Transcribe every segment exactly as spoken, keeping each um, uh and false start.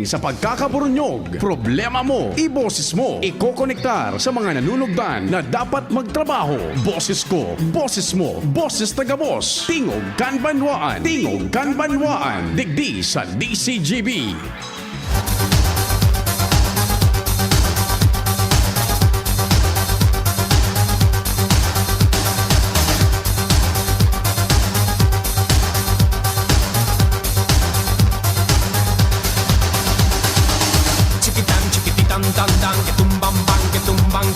Sa pagkakaburunyog, problema mo, iboses mo, ikokonektar sa mga nanunugdan na dapat magtrabaho. Boses ko, boses mo, boses na gabos. Tingog kan Banwaan, Tingog kan Banwaan, digdi sa D C G B.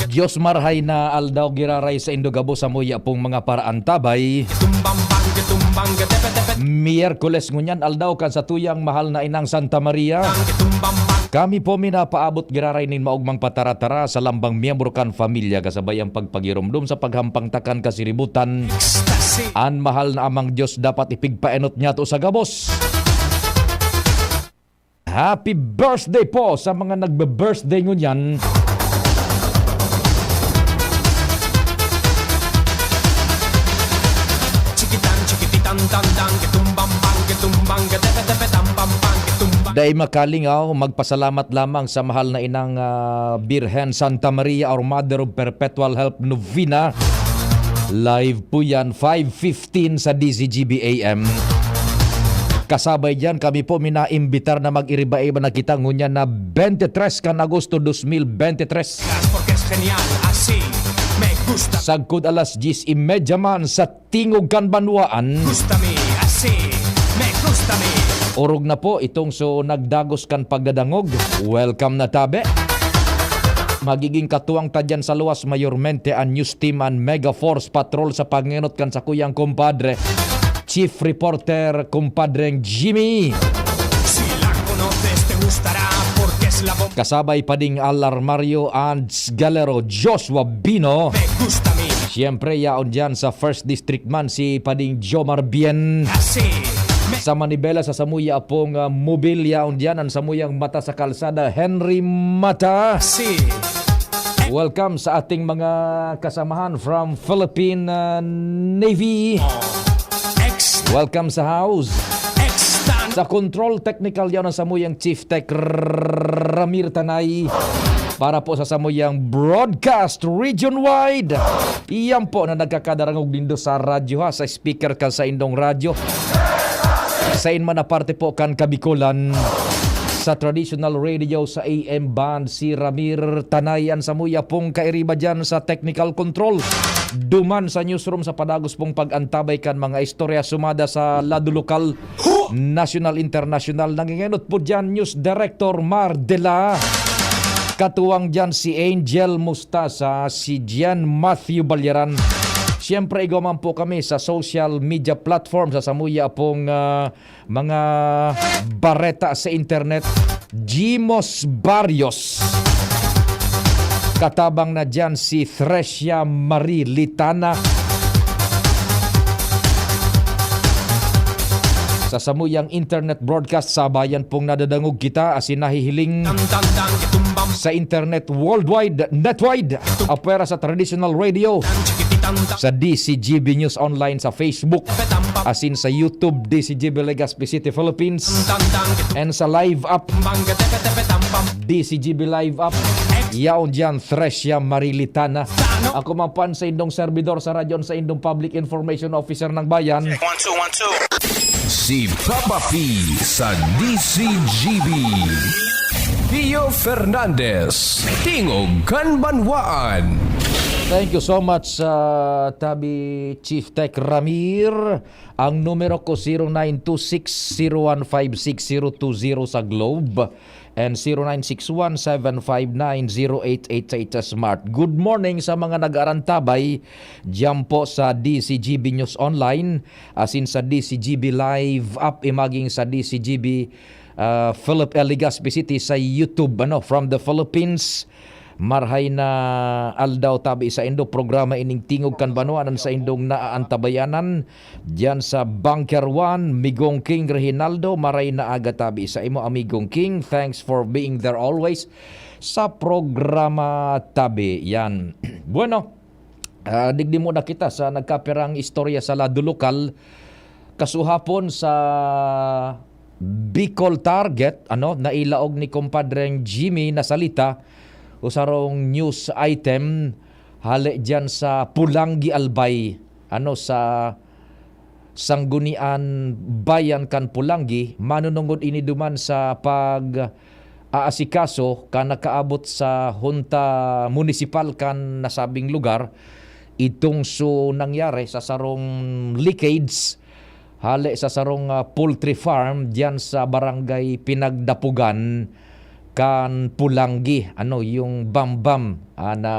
Dios marhay na aldaw giraray saindo gabos samuya pong mga paraantabay. Miyerkules ngunyan aldaw kan satuyang mahal na inang Santa Maria. Kami po minapaabot giraray nin maogmang pataratara sa lambang miyembro kan pamilya kasabay ang pagpagirumdom sa paghampang takan kasiributan. An mahal na Amang Dios dapat ipigpaenot niya to sa gabos. Happy birthday po sa mga nagbe-birthday ngunyan. Chikitan, chikipitan, tandang, kitumbang, bang, kitumbang, gatepe-tepe, tambang, bang, kitumbang. Dai makalingaw, magpasalamat lamang sa mahal na inang, ah, Birhen Santa Maria, our Mother of Perpetual Help Novena. Live po yan, five fifteen sa D Z G B A M. Kasabay diyan, kami po minaimbita na mag-iriba-iba na kita ngunyan na twenty-three kan Agosto dos mil bente tres. Sagkod alas diyes y media man sa Tingog kan Banwaan. Orog na po itong so nagdagos kan pagdadangog. Welcome na tabi. Magiging katuwang ta dyan sa luwas mayormente an news team, an Mega Force Patrol sa pangenot kan sakuyang kumpadre, Chief Reporter, kumpadreng Jimmy. Kasabay pa ding Al Armario and Galero, Joshua Bino. Siyempre, yaon dyan sa First District man si Pading Jomar Bien. Sa Manibela, sa samuya pong, ah, mobil, yaon dyan ang samuyang mata sa kalsada, Henry Mata. Welcome sa ating mga kasamahan from Philippine, ah, Navy. Welcome sa house. Sa control technical, yaon ang samuyang Chief Tech Ramir Tanay. Para po sa samuyang broadcast region-wide. Iyan po na nagkakadarangog nindo sa radyo ha, sa speaker kan saindong radyo. Sain man na parte po kan Kabikolan. Sa traditional radio sa A M band, si Ramir Tanay an samuya pong kairiba dyan sa technical control. Duman sa newsroom sa padagos pong pag-antabay kan mga istorya sumada sa lado lokal, nasyonal, internasyonal. Nangingenot po dyan, News Director Mar Dela. Katuwang dyan si Angel Mustasa, si Gian Matthew Balyaran. Siyempre, igwa man po kami sa social media platform sa samuya pong, ah, mga bareta sa internet. Jimos Barrios. Katabang na dyan si Thresia Marie Litana. Sa samuyang internet broadcast, sabayan pong nadadangog kita, asin nahihiling sa internet worldwide, netwide, apwera sa traditional radio, sa D C G B News Online, sa Facebook, asin sa YouTube, D C G B Legazpi City, Philippines, and sa live app, D C G B live app. Yaon dyan, Thresia Marie Litana. Ako man po an saindong servidor sa radyo, an saindong public information officer ng bayan. One, two, one, two. Si Papa P sa D C G B. Pio Fernandez, Tingog kan Banwaan. Thank you so much, uh, Tabi Chief Tech Ramir. Ang numero ko, zero nine two six, zero one five six, zero two zero sa Globe and zero nine six one, seven five nine, zero eight eight eight sa Smart. Good morning sa mga nag-arantabay diyan po sa D C G B News Online, asin sa D C G B Live app, imaging sa D C G B, ah, Philip L. Legazpi City sa YouTube, ano, from the Philippines. Marhay na aldaw tabi saindo, programa ining Tingog kan Banwaan an saindong naaantabayanan diyan sa Bunker One, Migong King Reginaldo. Maray na aga tabi sa imo, Amigong King. Thanks for being there always sa programa tabi. Yan. Bueno, ah, digdi muna kita sa nagkapirang istorya sa lado lokal. Kasuhapon sa Bicol Target, ano, nailaog ni Kumpadreng Jimmy Nasalita, usarong news item, hale dyan sa Pulanggi Albay, ano, sa Sanggunian Bayan kan Pulanggi, manunungod ini duman sa pag-aasikaso kan nakaabot sa Hunta Munisipal kan nasabing lugar. Itong so nangyari sa sarong leakage, hale sa sarong, ah, poultry farm diyan sa barangay Pinagdapugan kan Pulanggi, ano, yung Bambam, ah, na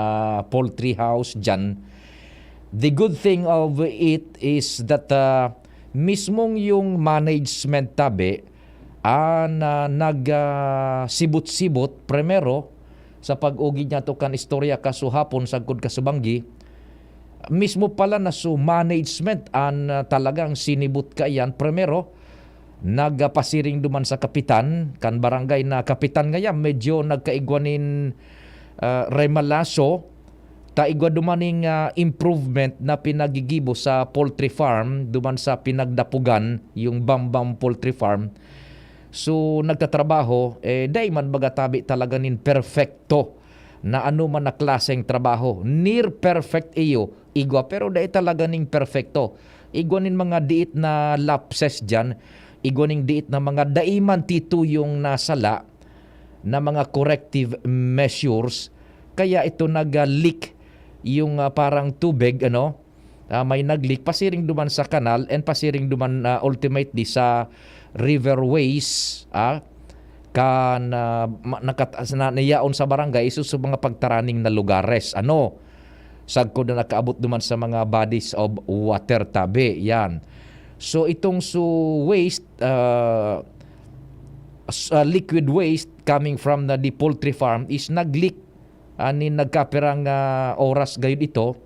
poultry house diyan. The good thing of it is that, ah, mismong yung management tabi, ah, na nag, ah, sibot-sibot primero sa pag-ugid niya to kan istorya kasuhapon sagkod kasubanggi, mismo pala na so management an, ah, talagang sinibot kaiyan. Primero, nagpasiring duman sa kapitan kan barangay na kapitan ngaya medyo nagkaigwa nin, ah, remalaso, ta igwa duman ning, ah, improvement na pinagigibo sa poultry farm duman sa Pinagdapugan, yung Bambam Poultry Farm. So, nagtatrabaho, eh, dai man baga tabi talaga nin perfecto na ano man na klaseng trabaho. Near perfect iyo, igwa, pero dai talaga ning perfecto. Igwa nin mga diit na lapses diyan, igwa ning diit na mga dai man tituyong nasala na mga corrective measures, kaya ito nag-leak yung, ah, parang tubig, ano, ah, may nag-leak pasiring duman sa kanal and pasiring duman, ah, ultimately sa river ways, ah, kan, ah, ma-, nakat-, na, nayaon sa barangay, isus sa mga pagtaraning na lugares. Ano? Sagkod na nakaabot duman sa mga bodies of water tabi. Yan. So, itong so waste, ah, s-, ah, liquid waste coming from the, the poultry farm is nag-leak, ah, nin nagkapirang, ah, oras gayud ito.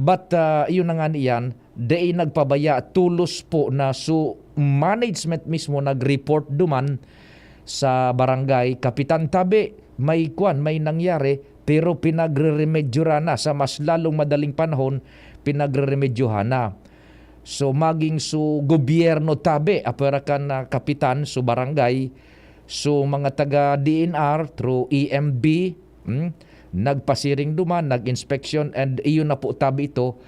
But, ah, iyon na nga niyan, dai nagpabaya, tolos po na so management mismo nag-report duman sa barangay kapitan tabi, may kwan, may nangyari, pero pinagre-remedyoran na sa mas lalong madaling panahon, pinagre-remedyohan na. So, maging so gobyerno tabi, apwera kan, ah, kapitan, so barangay, so mga taga D N R through E M B, hmm, nagpasiring duman, nag-inspeksyon, and iyon na po tabi ito,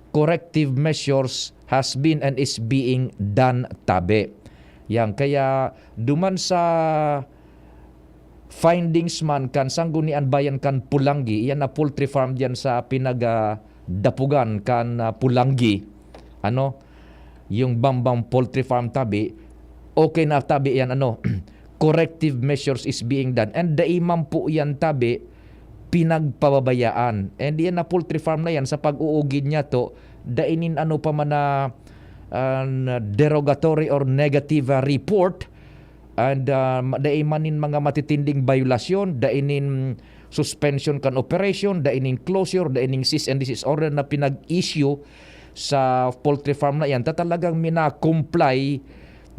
corrective measures has been and is being done tabi. Yan, kaya duman sa findings man kan Sanggunian Bayan kan Pulanggi, yan na poultry farm diyan sa pinagdapugan kan, ah, Pulanggi. Ano? Yung Bambang Poultry Farm tabi, okay na tabi yan, ano, corrective measures is being done. And dai man po yan tabi pinagpababayaan. And yan na poultry farm na yan, sa pag-uugid niya to, dai nin ano pa man na, ah, derogatory or negative, ah, report, and, ah, ma-, dai man nin mga matitinding bayulasyon, dai nin suspension kan operation, dai nin closure, dai nin cease and desist order na pinag-issue sa poultry farm na yan, ta talagang mina-comply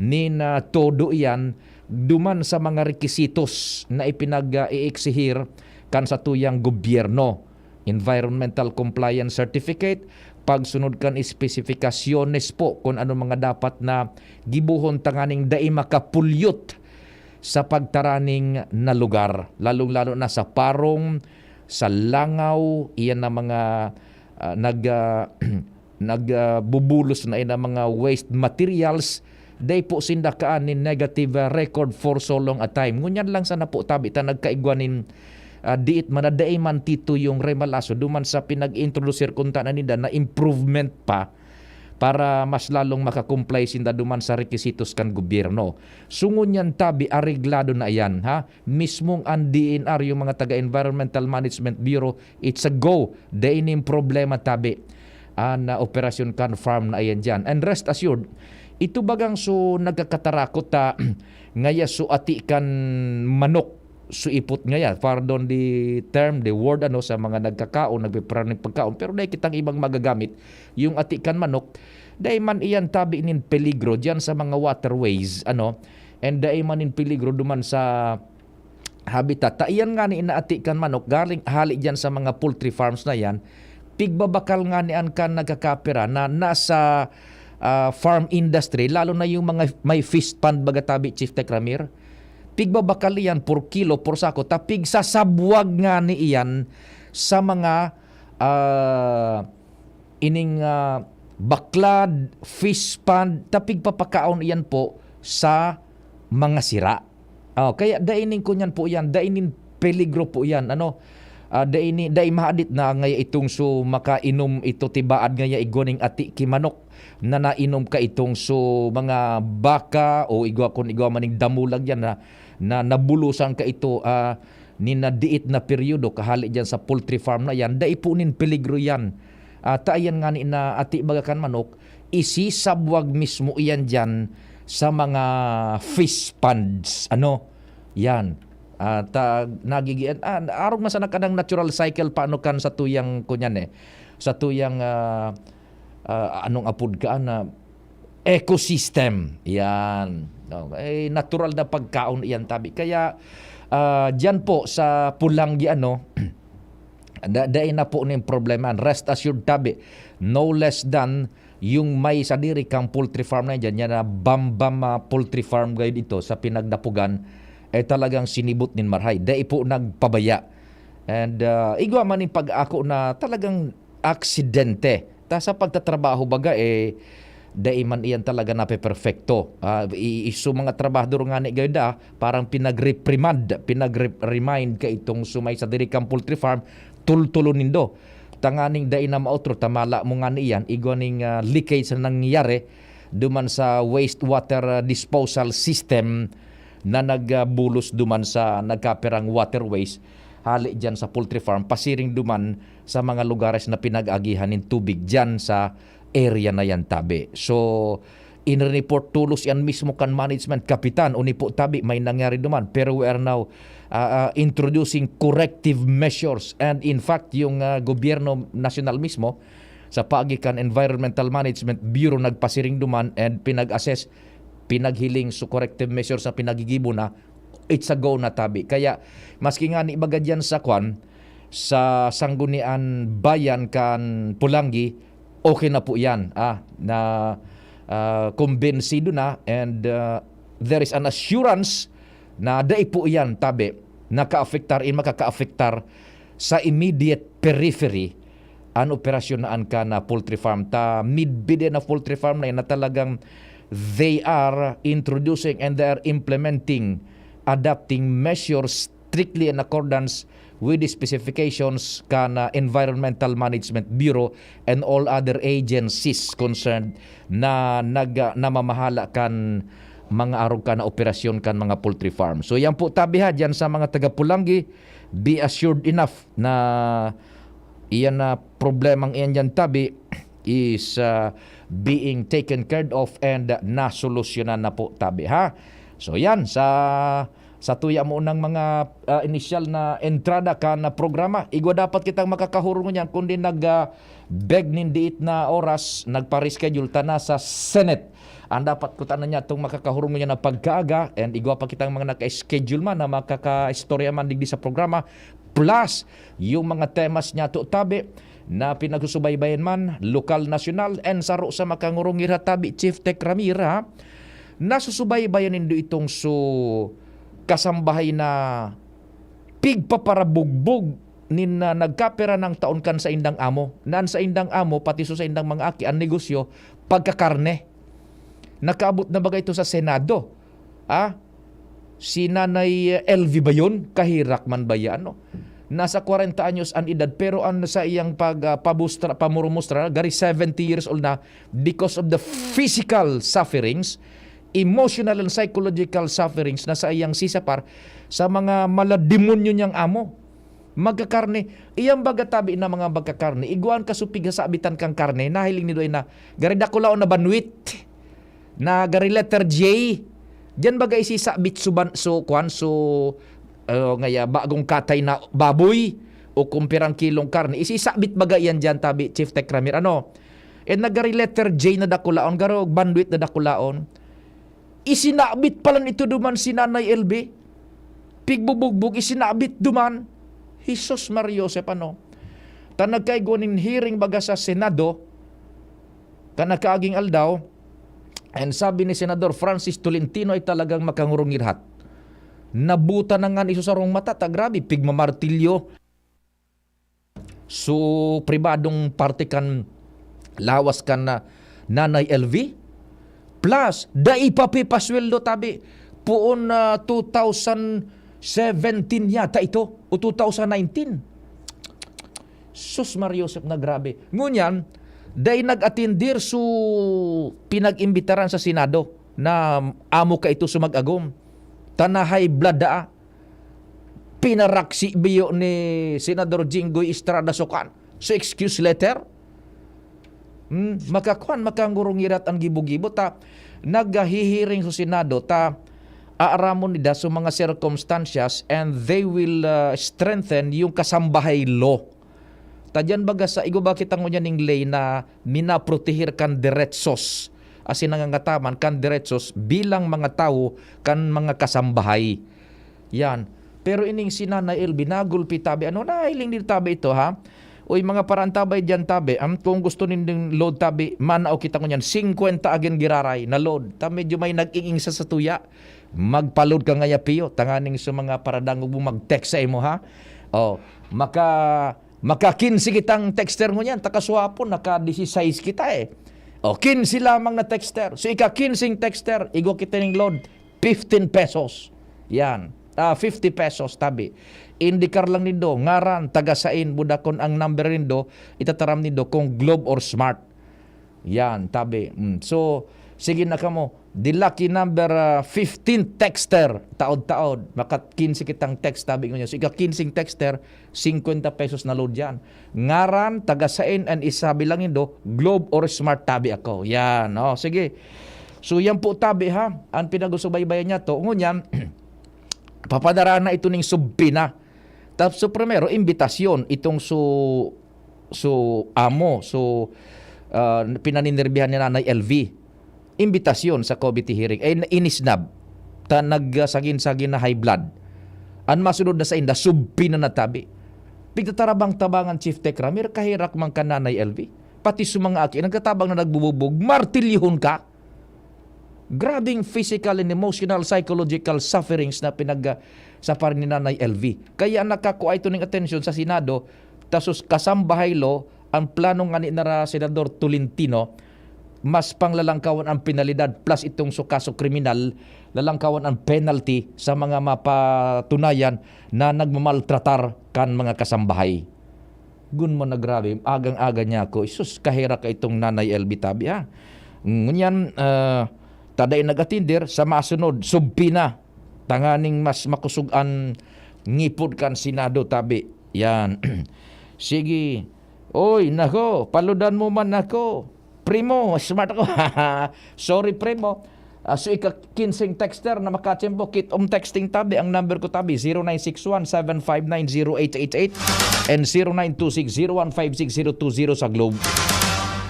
nin, ah, todo iyan duman sa mga rekisitos na ipinag, ah, i-eksihir kan satuyang gobyerno. Environmental Compliance Certificate, pagsunod kan espesifikasyones po kun ano mga dapat na gibohon tanganing dai makapulyot sa pagtaraning na lugar, lalong-lalo na sa parong, sa langaw, iyan na mga, ah, nag, ah, nag, ah, bubulos na iyan na mga waste materials, dai po sinda kaan nin negative, ah, record for so long a time. Ngunyan lang sana po tabi ta nagkaigwa nin, ah, diit man na dai man tituyong remalaso duman sa pinag-introducir kunta na ninda na improvement pa para mas lalong maka-comply sinda duman sa rekisitos kan gobyerno. So ngunyan tabi, areglado na iyan, ha? Mismong an D N R, yung mga taga Environmental Management Bureau, it's a go. Dai nin problema tabi an, ah, operasyon kan farm na iyan diyan. And rest assured, ito bagang so nagkakatarakot ta ngaya so ati kan manok, so ipot ngaya, pardon the term, the word, ano, sa mga nagkakaon, nagpiprepare ng pagkaon, pero dai kitang ibang magagamit, yung ati kan manok, dai man iyan tabi nin peligro diyan sa mga waterways, ano, and dai man nin peligro duman sa habitat. Ta iyan ngani na ati kan manok, galing, hali diyan sa mga poultry farms na yan, pigbabakal ngani an kan nagkakapira na nasa, ah, farm industry, lalo na yung mga may fish pond baga tabi, Chief Tech Ramir, pigbabakal iyan por kilo, por sako, ta pigsasabwag ngani iyan sa mga, ah, ining, ah, baklad, fish pond, ta pigpapakaon iyan po sa mga sira. Oh, kaya dai nin kunyan po iyan, dai nin peligro po iyan, ano? Ah, dai ni, dai mahadit na ngaya itong so makainom ito tibaad ngaya igwa ning ati ki manok na nainom ka itong so mga baka o igwa kun igwa man ning damulag yan na, na nabulusan ka ito, ah, nin na diit na peryodo kahali diyan sa poultry farm na yan, dai po nin peligro yan. Ah, ta ayan ngani na ati baga kan manok, isisabwag mismo iyan diyan sa mga fish ponds, ano, yan. At, ah, nagigian, ah, arog man sana kanang natural cycle paano kan sa tuyang, kunyan eh, sa tuyang, ah, ah, anong apod ka, na ecosystem. Yan. Okay, natural na pagkaon iyan tabi. Kaya, ah, diyan po sa Pulanggi, ano, da-, dai na po ning problema. Rest assured tabi, no less than yung may sadiri kang poultry farm na dyan, yan na Bambam, ah, poultry farm gayud ito sa Pinagdapugan, eh, talagang sinibot nin marhay. Dai po nagpabaya. And, ah, igwa man yung pag-ako na talagang aksidente. Ta sa pagtatrabaho baga, eh, dai man iyan talaga napeperfekto. Ah, i-, i-, so mga trabahador ngani gayud, ah, parang pinagreprimand, pinagre-, remind ka itong sumay sa diri kang poultry farm, tultulo nindo. Tanganing dai na maotro, tamala mo ngani iyan, igwa ning, ah, leakage na nangyayari duman sa wastewater, ah, disposal system na nagbulos duman sa nagkapirang waterways, hali diyan sa poultry farm, pasiring duman sa mga lugares na pinag-agihan nin tubig diyan sa area na yan tabi. So, in-report tolos yan mismo kan management, Kapitan, uni po tabi, may nangyari duman. Pero we are now, ah, ah, introducing corrective measures. And in fact, yung, ah, gobyerno nasyonal mismo, sa paagi kan Environmental Management Bureau, nagpasiring duman and pinag-assess, pinaghiling, so corrective measures na pinagigibo na, it's a go na tabi. Kaya, maski ngani baga diyan sa kwan, sa Sanggunian Bayan kan Pulanggi, okay na po yan. Ah, na, ah, kumbinsido na and, ah, there is an assurance na dai po iyan tabi nakaapektar, in makakaapektar sa immediate periphery an operasyon na an kan poultry farm. Ta midbide na poultry farm na yan na talagang they are introducing and they are implementing adapting measures strictly in accordance with the specifications kan, ah, Environmental Management Bureau and all other agencies concerned na nag-, ah, namamahala kan mga arog kan na operasyon kan mga poultry farm. So, yan po, tabi ha, dyan sa mga taga Pulanggi, be assured enough na iyan na problemang iyan dyan, tabi, is, ah, being taken care of and nasolusyonan na po, tabi, ha? So, yan, sa, sa tuya mo ng mga, ah, inisyal na entrada kan programa, igwa dapat kitang makakahurong niyan, kundi nag, ah, beg nin diit na oras, nagpa-reschedule ta na sa Senate. Ang dapat kutana niya itong makakahurong niya na pagkaaga, and igwa pa kitang mga naka-schedule man na makaka-istorya man digdi sa programa, plus yung mga temas niya to tabi na pinagsusubaybayan man, lokal, nasyonal, and saro sa makangurungir ha tabi, Chief Tech Ramir, ha? Nasusubaybayan nindo itong su kasambahay na pigpaparabugbog nin, ah, nagkapira ng taon kan saindang amo, na an saindang amo, pati so saindang mga aki, an negosyo, pagkakarne. Nakaabot na baga ito sa Senado? Ah? Si Nanay L V ba yun? Kahirak man ba yan, no? Nasa kwarenta anyos an edad, pero an sa iyang pag, ah, pabustra, pamurumustra, gari seventy years old na, because of the physical sufferings, emotional and psychological sufferings na sa iyang sisapar sa mga malademonyo niyang amo. Magkakarne. Iyan baga tabi na mga magkakarne. Igwaan ka supig sa sabitan kang karne. Nahiling ni Duay na gari dakulaon na banwit. Na gari letter J. Diyan baga isisabit suban, so, kwan, so, uh, ngaya, bagong katay na baboy o kung pirang kilong karne. Isisabit baga iyan diyan, tabi, Chief Tech Ramir. Ano? E na gari letter J na dakulaon, garo banwit na dakulaon. Isinabit palan ito duman si Nanay L B. Pigbubugbog, isinabit duman. Jesus Maria Joseph, ano? Ta nagkaigwa nin hearing baga sa Senado, kan nakaaging aldaw, And sabi ni Senador Francis Tolentino ay talagang makangurungirhat. Nabuta na nga ni sa sarong mata, ta grabe, pigmamartilyo. So, pribadong parte kan lawas kan na Nanay L V. Plus, dai pa pipasweldo tabi. Puon na two thousand seventeen yata ito, o two thousand nineteen. Sus, Mario Joseph, na grabe. Ngunyan, dai nag-atindir, so pinag-imbitaran sa Senado na amo ka ito sumag-agom. Tanahay blada, pinaraksi biyo ni Senador Jinggoy Estrada Sukan. So, excuse letter? Hmm, makakuan, makangurungirat ang gibo-gibo ta naghihiring sa Senado ta aaramon nida sa mga circumstances and they will uh, strengthen yung kasambahay law. Ta diyan baga sa igwa ba kita ngunyan ning ley na minaprotehir kan deretsos asin nangangataman kan deretsos bilang mga tawo kan mga kasambahay. Yan. Pero ining si Nanay Elvie, nagulpi tabi. Ano, nahiling din tabi ito, ha? Uy, mga parantabay diyan tabi, am, kung gusto ninding load tabi, manao kita ngunyan, singkwenta agin giraray na load. Ta medyo may nag-iing sa satuya. Magpa-load ka ngaya, Pio. Tanganing sa mga paradangog mo, mag-text sa imo, ha? Oh, maka, maka quince kitang texter ngunyan. Takaswapon, naka disisais kita, eh. Oh, quince lamang na texter. So, ika-quince texter, igwa kita ning load, fifteen pesos. Yan. Ah, fifty pesos, tabi. Indikar lang nindo, ngaran, taga sain, budakon ang number nindo, itataram nindo kung Globe or Smart. Yan, tabi. Mm. So, sige na kamo. The lucky number ah, fifteen texter, taod-taod. Maka quince kitang text, tabi ngunyan. So, ika-quince texter, singkwenta pesos na load yan. Ngaran, taga sain, and isabi lang nindo, Globe or Smart, tabi ako. Yan, oh, sige. So, yan po, tabi, ha. Ang pinag-usubaybayan niya to. Ngunyan, papadara na ito ning subpina. Tapos, so, primero, imbitasyon. Itong so, so, amo, so, ah, pinaninerbihan ni Nanay L V. Imbitasyon sa committee hearing. Eh, inisnab. Ta nagsagin-sagin na high blood. An masunod na sa inda, subpina na tabi. Pigtatarabang-tabangan, Chief Tech Ramir, kaherak man ka, Nanay L V. Pati sa mga aki, nagtatabang na nagbububog, martilyuhon ka. Grabing physical and emotional, psychological sufferings na pinag, ah, sa parin ni Nanay L V. Kaya nakakua ito ning atensyon sa Senado, tasus kasambahay law, ang plano ngani na ra Senador Tolentino, mas panglalangkawan ang penalidad plus itong su kaso kriminal, lalangkawan ang penalty sa mga mapatunayan na nagmamaltratar kan mga kasambahay. Gun mo na grabe, agang-aga niya ako. Isus, kahera ka itong Nanay L B tabi, ha? Ngunyan, ah, taday nag-atinder sa masunod, subpina. Tanganing mas makusog an ngipod kan Senado tabi. Yan. Sige. Oy, nako, paludan mo man ako. Primo, smart ako. Sorry, primo. Ah, so, ika-kinseng texter na makachempo, kit-om texting tabi. Ang number ko tabi, zero nine six one, seven five nine, zero eight eight eight and zero nine two six, zero one five six, zero two zero sa Globe.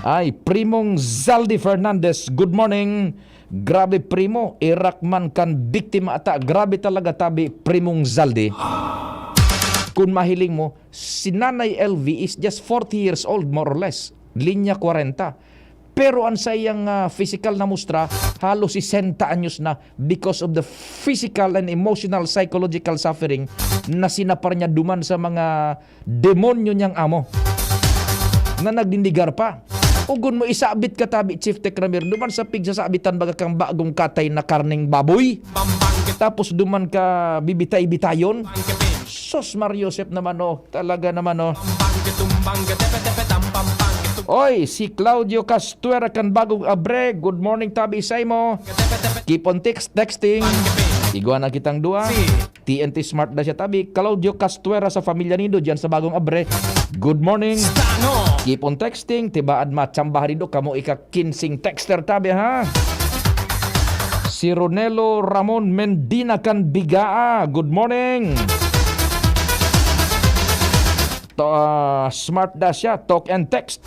Ay, Primong Zaldi Fernandez, good morning. Grabe, primo, irak man kan biktima ata. Grabe talaga tabi, Primong Zaldi. Kung mahiling mo, si Nanay L V is just forty years old, more or less. Linya kwarenta. Pero ang saiyang ah, physical na mustra, halos sesenta anyos na because of the physical and emotional psychological suffering na sinapar niya duman sa mga demonyo niyang amo na nagdindigar pa. Ugon mo, isabit ka tabi, Chief Tech Ramir, duman sa pigsasabitan baga kang bagong katay na karneng baboy. Tapos duman ka bibitay-bitayon. Sos Mar Joseph naman, oh. Talaga naman, oh. Oy, si Claudio Castuera kan Bagong Abre. Good morning, tabi sa imo. Keep on text texting. Igwa na kitang dua. T N T Smart na siya, tabi. Claudio Castuera sa pamilya nindo diyan sa Bagong Abre. Good morning. Keep on texting. Tibaad matsambahan nindo kamo ika-kinseng texter, tabi, ha? Si Ronelo Ramon Mendina kan Bigaa. Good morning. To, ah, smart da siya. Talk and text.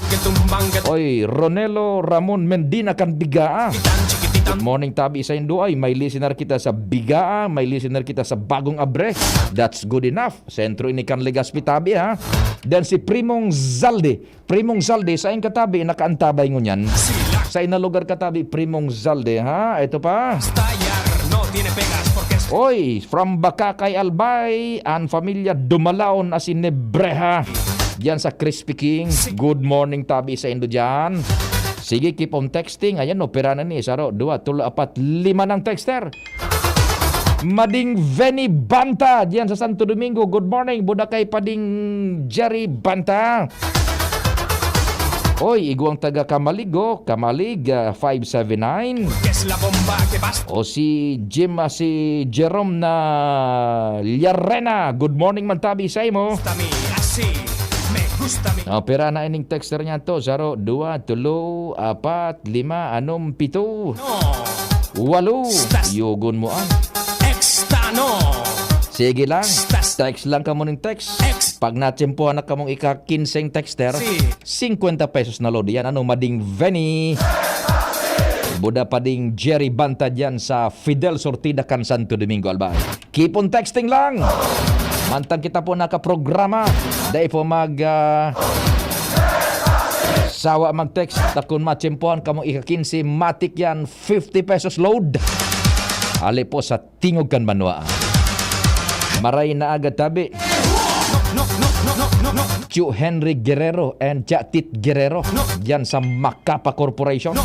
Oy, Ronelo Ramon Mendina kan Bigaa. Good morning, tabi sa indo. Ay, may listener kita sa Bigaa, may listener kita sa Bagong Abre. That's good enough. Sentro ini kan Legazpi, tabi, ha. Then si Primong Zaldi. Primong Zaldi, sa iyong katabi, nakaantabay ngunyan. Sa inang lugar ka tabi, Primong Zalde, ha? Ito pa. Stallar no tiene pegas porque es Oy, from Bacacay, Albay, an familia Dumalaon asin Nebreha. Diyan sa Crispy King. Good morning, tabi sa indo diyan. Sige, keep on texting. Ayan, no, pira na ni. Saro, dua, tulo, apat, lima ng texter. Mading Venny Banta, diyan sa Santo Domingo. Good morning, Budakay Pading Jerry Banta. Oy, igwang taga Camalig, oh. Camalig, ah, five seven nine. Que es la bomba que basta O si Jim, ah, si Jerome na Llarena. Good morning, mantabi sa imo. Mi, así, me gusta mi. Oh, pira na ining texter niya to? Saro, dua, tulo, apat, lima, anom, pito, No. walo. Stas- Yugon mo, ah. Extano. Sige lang. Stas- Text lang kamo ning text. Ex- Pag natsimpuhan na kamong ika-kinseng texter, Si. singkwenta pesos na load. Yan, ano, Mading Venny. Buda pa ding Jerry Banta dyan sa Fidel Sortida kan Santo Domingo, Albay. Keep on texting lang. Mantang kita po nakaprograma, dai po mag, ah, sawa mag-text. Ta kun matsimpuhan kamong ika-kinse, matik yan, fifty pesos load. Ali po sa tingog kan banwaan. Maray na aga tabi. Chu Henry Guerrero and Chatit Guerrero. Diyan sa Macapa Corporation.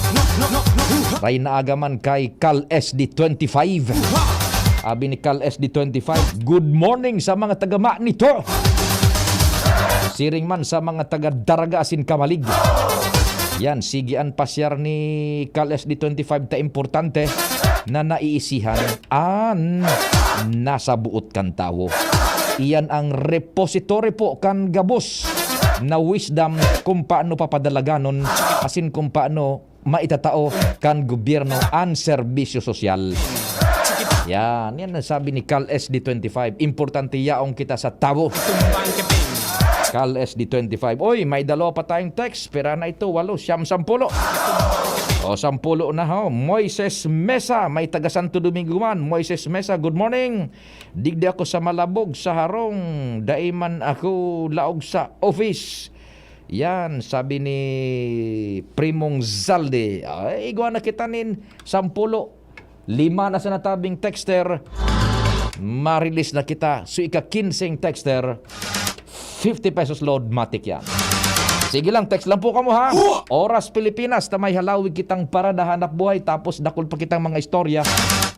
Maray na aga man kay Cal S D twenty-five. Abi ni Cal S D twenty-five, "Good morning sa mga taga Manito." Siring man sa mga taga Daraga asin Camalig. Yan, sige an pasyar ni Cal S D twenty-five ta importante na naiisihan an nasa buot kan tawo. Iyan ang repository po kan gabos na wisdom kung paano papadalaganon asin kung paano maitatao kan gobyerno an serbisyo sosyal. Yan, yan ang sabi ni Cal S D twenty-five. Importante yaon kita sa tawo. Cal S D twenty-five. Oy, may dalawa pa tayong text. Pira na ito? Walo, siyam, sampulo. O, sampulo na ho. Moises Mesa, may taga Santo Domingo man. Moises Mesa, good morning. Digdi ako sa Malabog, sa harong. Dai man ako laog sa office. Yan, sabi ni Primong Zalde. Ay, igwa na kita nin sampulo. Lima na sa natabing texter. Marilis na kita. So, ika-kinseng texter, fifty pesos load, matik yan. Sige lang, text lang po kamo, ha? Oras Pilipinas, ta may halawig kitang parada hanap buhay, tapos dakul pa kitang mga istorya.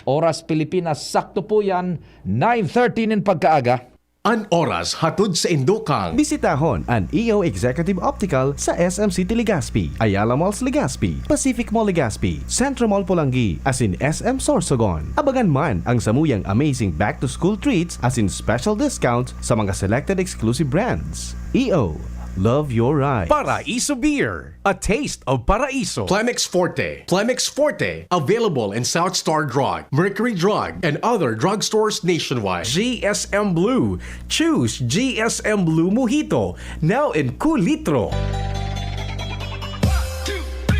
Oras Pilipinas, sakto po yan, nine thirty nin pagkaaga. An oras hatod sa indo kan. Bisitahon an E O Executive Optical sa S M City Legazpi, Ayala Malls Legazpi, Pacific Mall Legazpi, Centro Mall Polangui, asin S M Sorsogon. Abangan man ang samuyang amazing back-to-school treats asin special discount sa mga selected exclusive brands. E O, love your ride. Paraiso Beer, a taste of Paraiso. Plemex Forte. Plemex Forte, available in South Star Drug, Mercury Drug, and other drugstores nationwide. G S M Blue. Choose G S M Blue Mojito, now in kulitro.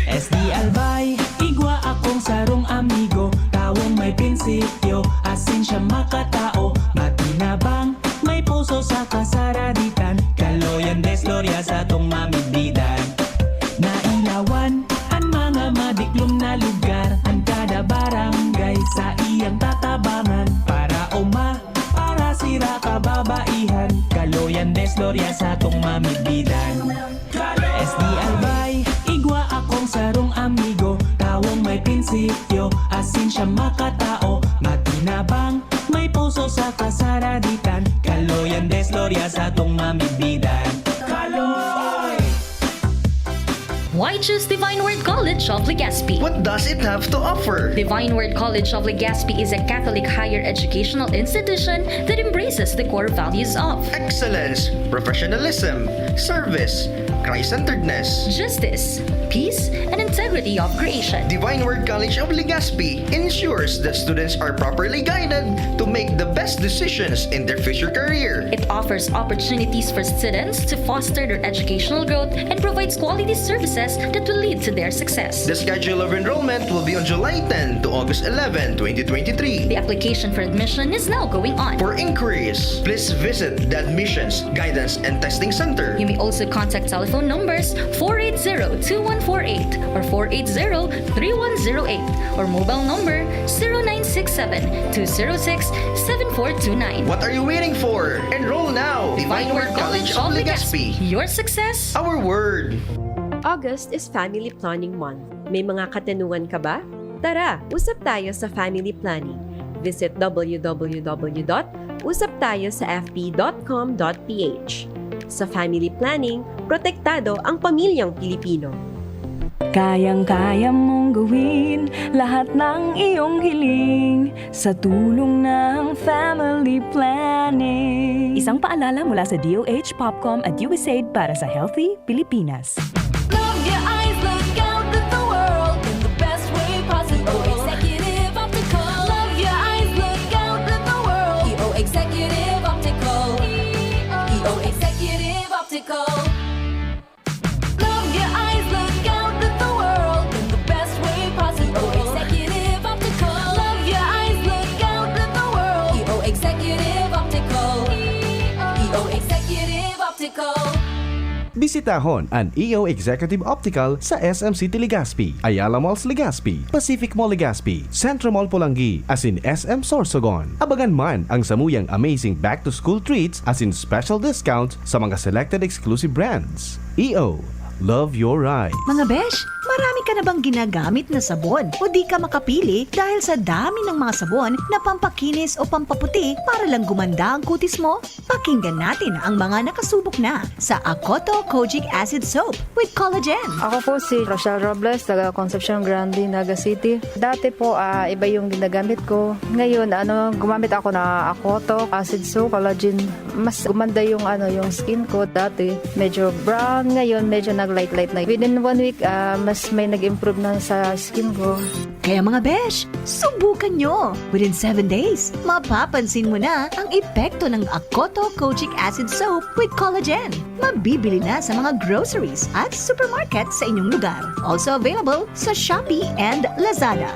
S D Albay, igwa akong sarong amigo, tawong may prinsipyo, asin siya makatao, matinabang, may puso sa kasaraditan, kaloyan, desloria sa tong mamidbidan. Nailawan an mga madiklom na lugar, an kada barangay sa iyang tatabangan, para uma, para sira kababaihan, kaloyan, desloria sa tong mamidbidan. S D Albay, igwa akong sarong amigo, tawong may prinsipyo, asin siya makatao, matinabang, may puso sa kasaraditan, kaloyan, desloria sa tong mamidbidan. Kaloy! Why choose Divine Word College of Legazpi? What does it have to offer? Divine Word College of Legazpi is a Catholic higher educational institution that embraces the core values of excellence, professionalism, service, Christ-centeredness, justice, peace, and integrity of creation. Divine Word College of Legazpi ensures that students are properly guided to make the best decisions in their future career. It offers opportunities for students to foster their educational growth and provides quality services that will lead to their success. The schedule of enrollment will be on July ten to August eleven, twenty twenty-three. The application for admission is now going on. For inquiries, please visit the Admissions, Guidance and Testing Center. You may also contact telephone numbers four eight zero two one four eight or four eight zero three one zero eight or mobile number zero nine six seven two zero six seven four two nine. What are you waiting for? Enroll now! Divine Word College of Legazpi. Your success. Our word. August is Family Planning Month. May mga katanungan ka ba? Tara, usap tayo sa family planning. Visit w w w dot usap tayo sa f b dot com dot p h. Sa family planning, protektado ang pamilyang Pilipino. Kayang-kaya mong gawin lahat ng iyong hiling sa tulong ng family planning. Isang paalala mula sa D O H, POPCOM at U S A I D para sa Healthy Pilipinas. Love your eyes, look out at the world in the best way possible. E O Executive Optical. Love your eyes, look out at the world. E O Executive Optical. E O Executive Optical. Love your eyes, look out at the world in the best way possible. E O Executive Optical. Love your eyes, look out at the world. E O Executive Optical. E O Executive Optical. Bisitahon an E O Executive Optical sa S M City Legazpi, Ayala Malls Legazpi, Pacific Mall Legazpi, Centro Mall Polangui, asin S M Sorsogon. Abangan man ang samuyang amazing back-to-school treats asin special discounts sa mga selected exclusive brands. E O, love your ride. Mga besh, marami ka na bang ginagamit na sabon o di ka makapili dahil sa dami ng mga sabon na pampakinis o pampaputi para lang gumanda ang kutis mo? Pakinggan natin ang mga nakasubok na sa Akoto Kojic Acid Soap with Collagen. Ako po si Rochelle Robles, taga Concepcion Grande, Naga City. Dati po, ah, iba yung ginagamit ko. Ngayon, ano, gumamit ako na Akoto Acid Soap, Collagen. Mas gumanda yung, ano, yung skin ko. Dati, medyo brown. Ngayon, medyo nag-light-light na. Within one week, ah, mas may nag-improve na sa skin ko. Kaya mga besh, subukan nyo! Within seven days, mapapansin mo na ang epekto ng Akoto Kojic Acid Soap with Collagen. Mabibili na sa mga groceries at supermarket sa inyong lugar. Also available sa Shopee and Lazada.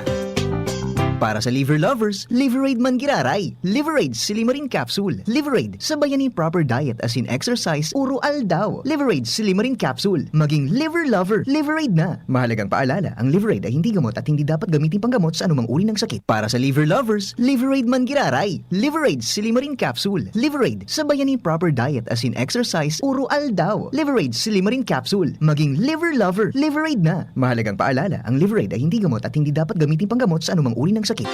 Para sa liver lovers, Liverade man giraray. Liverade Silimarin Capsule. Liverade, sabayan ni proper diet asin exercise, uro aldaw. Liverade Silimarin Capsule. Maging liver lover, Liverade na. Mahalagang paalala, ang Liverade ay hindi gamot at hindi dapat gamitin panggamot sa anumang uri ng sakit. Para sa liver lovers, Liverade man giraray. Liverade Silimarin Capsule. Liverade, sabayan ni proper diet asin exercise, uro aldaw. Liverade Silimarin Capsule. Maging liver lover, Liverade na. Mahalagang paalala, ang Liverade ay hindi gamot at hindi dapat gamitin panggamot sa anumang uri ng sakit.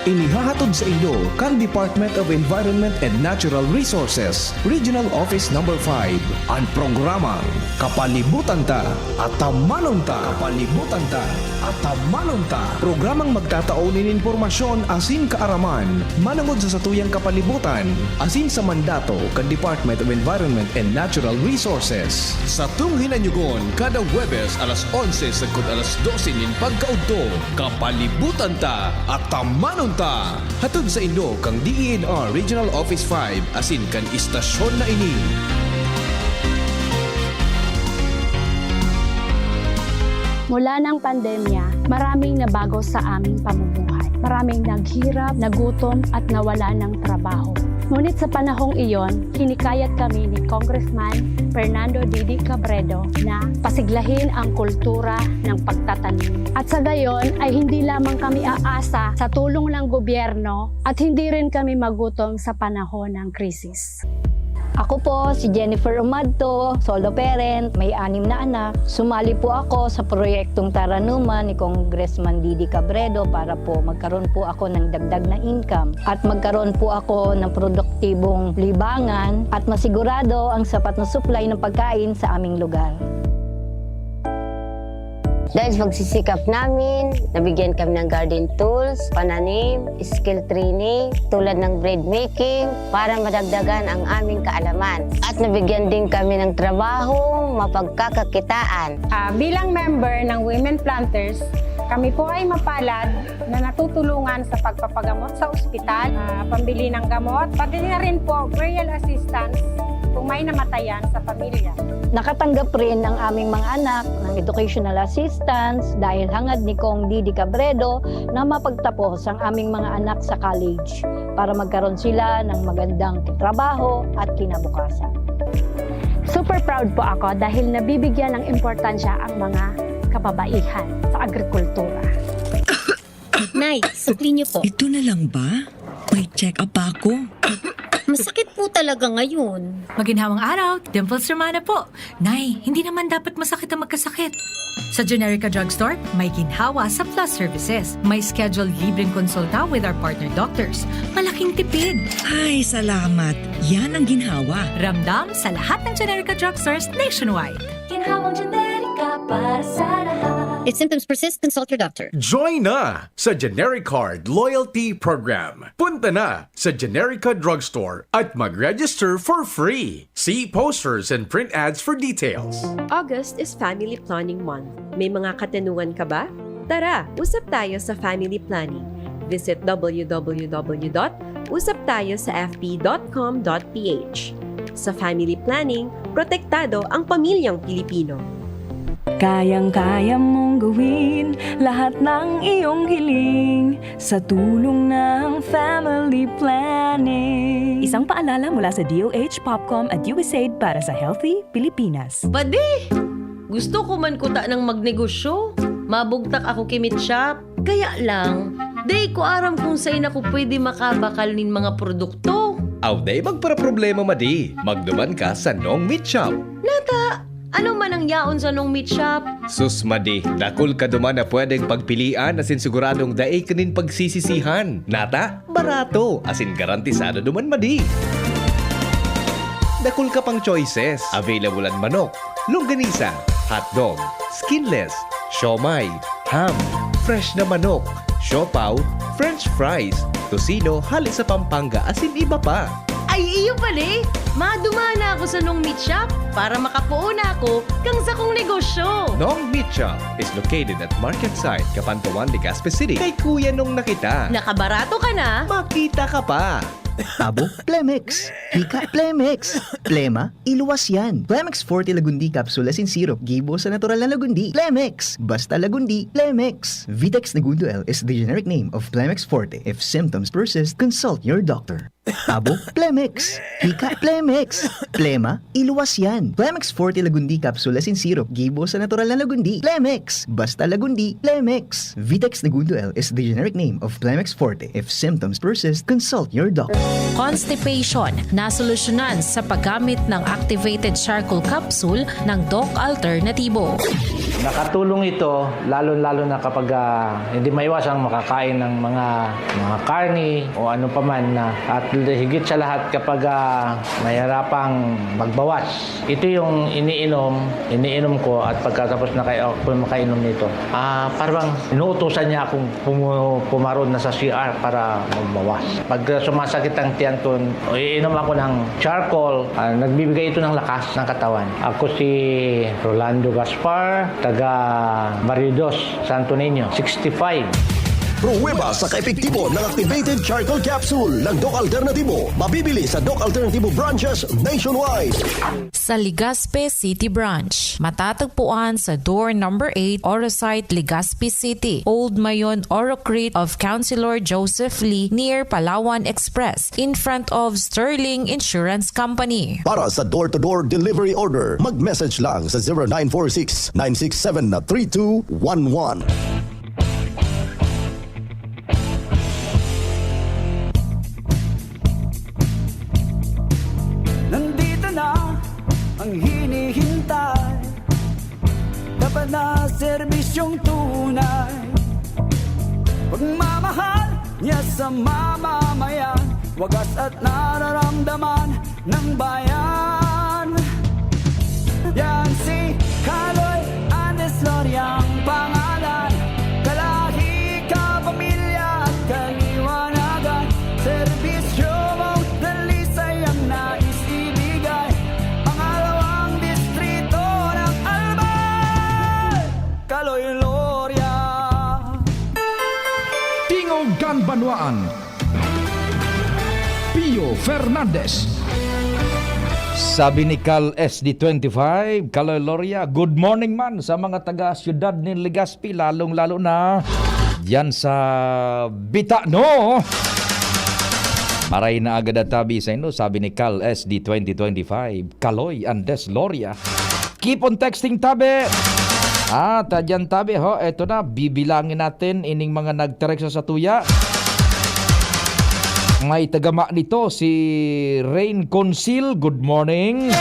Inihahatod sa inyo kan Department of Environment and Natural Resources, Regional Office Number five, an programang Kapalibutan Ta, Atamanon Ta. Kapalibutan Ta, Atamanon Ta. Programang magtatao nin impormasyon asin kaaraman manongod sa satuyang kapalibutan asin sa mandato kan Department of Environment and Natural Resources. Satong hinanyugon kada Huwebes alas onse sagkod alas dose nin pagkaudto. Kapalibutan Ta, Atamanon Ta. Hatod sa inyo kan D E N R Regional Office five asin kan istasyon na ini. Mula ng pandemya, maraming nabago sa aming pamumuhay. Maraming naghirap, nagutom at nawala ng trabaho. Ngunit sa panahong iyon, hinikayat kami ni Congressman Fernando Didi Cabredo na pasiglahin ang kultura ng pagtatanim. At sa gayon ay hindi lamang kami aasa sa tulong ng gobyerno at hindi rin kami magutom sa panahon ng krisis. Ako po si Jennifer Umadto, solo parent, may anim na anak. Sumali po ako sa proyektong Taranuman ni Congressman Didi Cabredo para po magkaroon po ako ng dagdag na income at magkaroon po ako ng produktibong libangan at masigurado ang sapat na supply ng pagkain sa aming lugar. Dahil sa pagsisikap namin, nabigyan kami ng garden tools, pananim, skill training, tulad ng bread making, para madagdagan ang aming kaalaman. At nabigyan din kami ng trabahong mapagkakakitaan. Ah, bilang member ng Women Planters, kami po ay mapalad na natutulungan sa pagpapagamot sa ospital, ah, pambili ng gamot, pati na rin po burial assistance kung may namatayan sa pamilya. Nakatanggap rin ang aming mga anak ng educational assistance dahil hangad ni Cong Didi Cabredo na mapagtapos ang aming mga anak sa college para magkaroon sila ng magandang trabaho at kinabukasan. Super proud po ako dahil nabibigyan ng importansya ang mga kababaihan sa agrikultura. Nay, sukli niyo po. Ito na lang ba? May check-up ako. Masakit po talaga ngayon. Maginhawang araw, Dimples Romana po. Nay, hindi naman dapat masakit ang magkasakit. Sa Generica Drugstore, may ginhawa sa Plus Services. May scheduled libreng konsulta with our partner doctors. Malaking tipid! Ay, salamat. Yan ang ginhawa. Ramdam sa lahat ng Generica Drugstores nationwide. Ginhawang Generica para sa lahat. If symptoms persist, consult your doctor. Join na sa Generic Card Loyalty Program. Punta na sa Generica Drugstore at mag-register for free. See posters and print ads for details. August is Family Planning Month. May mga katanungan ka ba? Tara, usap tayo sa family planning. Visit w w w dot usap tayo sa f b dot com dot p h. Sa family planning, protektado ang pamilyang Pilipino. Kayang-kaya mong gawin lahat ng iyong hiling sa tulong ng family planning. Isang paalala mula sa D O H, POPCOM at U S A I D para sa Healthy Pilipinas. Padi! Gusto ko man kuta ng magnegosyo. Mabugtak ako ki Meat Shop. Kaya lang, dai ko aram kung sain ako pwede makabakal nin mga produkto. Aw, dai magparaproblema, madi. Magduman ka sa Nong Meat Shop. Nata, ano man ang yaon sa Nong Meat Shop? Sus, madi, dakul ka duman na pwedeng pagpilian asin siguradong dai ka nin pagsisisihan. Nata, barato, asin garantisado duman, madi. Dakul ka pang choices. Available an manok, longganisa, hotdog, skinless, siomai, ham, fresh na manok, siopaw, french fries, tocino hale sa Pampanga asin iba pa. Ay, iyo pala eh! Madumana ako sa Nong Meat Shop para makapoon na ako kan sakong negosyo. Nong Meat Shop is located at Market Site, Kapantawan, Legazpi City. Kay Kuya Nong na kita. Nakabarato ka na, makita ka pa. Abo, Plemex. Hika, Plemex. Plema, iluwas yan. Plemex Forte Lagundi Capsule asin Syrup gibo sa natural na lagundi. Plemex! Basta lagundi, Plemex! Vitex Negundo L is the generic name of Plemex Forte. If symptoms persist, consult your doctor. Abo, Plemex. Hika, Plemex. Plema, iluwas yan. Plemex Forte Lagundi Capsule asin Syrup gibo sa natural na lagundi. Plemex! Basta lagundi, Plemex! Vitex Negundo L is the generic name of Plemex Forte. If symptoms persist, consult your doctor. Constipation, nasolusyonan sa paggamit ng activated charcoal capsule ng Doc Alternatibo. Nakatulong ito, lalo-lalo na kapag ah, hindi maiwasang makakain ng mga, mga karni o ano pa man na, at higit sa lahat kapag ah, mahirapang magbawas. Ito yung iniinom, iniinom ko at pagkatapos na kayo ako makainom nito. Ah, parang inuutusan niya akong pumu- pumaron na sa C R para magbawas. Pag ah, sumasakit ang tiyan ko, iinom ako ng charcoal, ah, nagbibigay ito ng lakas ng katawan. Ako si Rolando Gaspar, taga Barrio Dos, Santo Niño, sixty-five. Pruweba sa kaepektibo ng activated charcoal capsule ng Doc Alternatibo. Mabibili sa Doc Alternatibo branches nationwide. Sa Legazpi City Branch, matatagpuan sa door number eight, Orosite, Legazpi City, Old Mayon, Orocrit of Councilor Joseph Lee, near Palawan Express, in front of Sterling Insurance Company. Para sa door-to-door delivery order, mag-message lang sa zero nine four six, nine six seven, three two one one. Nandito na ang hinihintay. Dapat na serbisyong tunay. Pagmamahal niya sa mamamayan, wagas at nararamdaman ng bayan. Yan si Kaloy Andes Loria ang pangalan. Kalahi, kapamilya at kaliwanagan. Serbisyo mong dalisay ang nais ibigay. Pangalawang distrito ng Albay, Kaloy Loria. Tingog kan Banwaan, Pio Fernandez. Sabi ni Cal S D twenty-five, Kaloy Loria, good morning man sa mga taga siyudad nin Legazpi, lalong-lalo na diyan sa Bitano. Maray na agad at tabi sa inyo, sabi ni Cal S D twenty twenty-five, Kaloy Andes Loria. Keep on texting, tabi. Ah, tadyan, tabi, ho. Eto na, bibilangin natin ining mga nagtereksa sa tuya. May tagama nito, si Rain Consil. Good morning.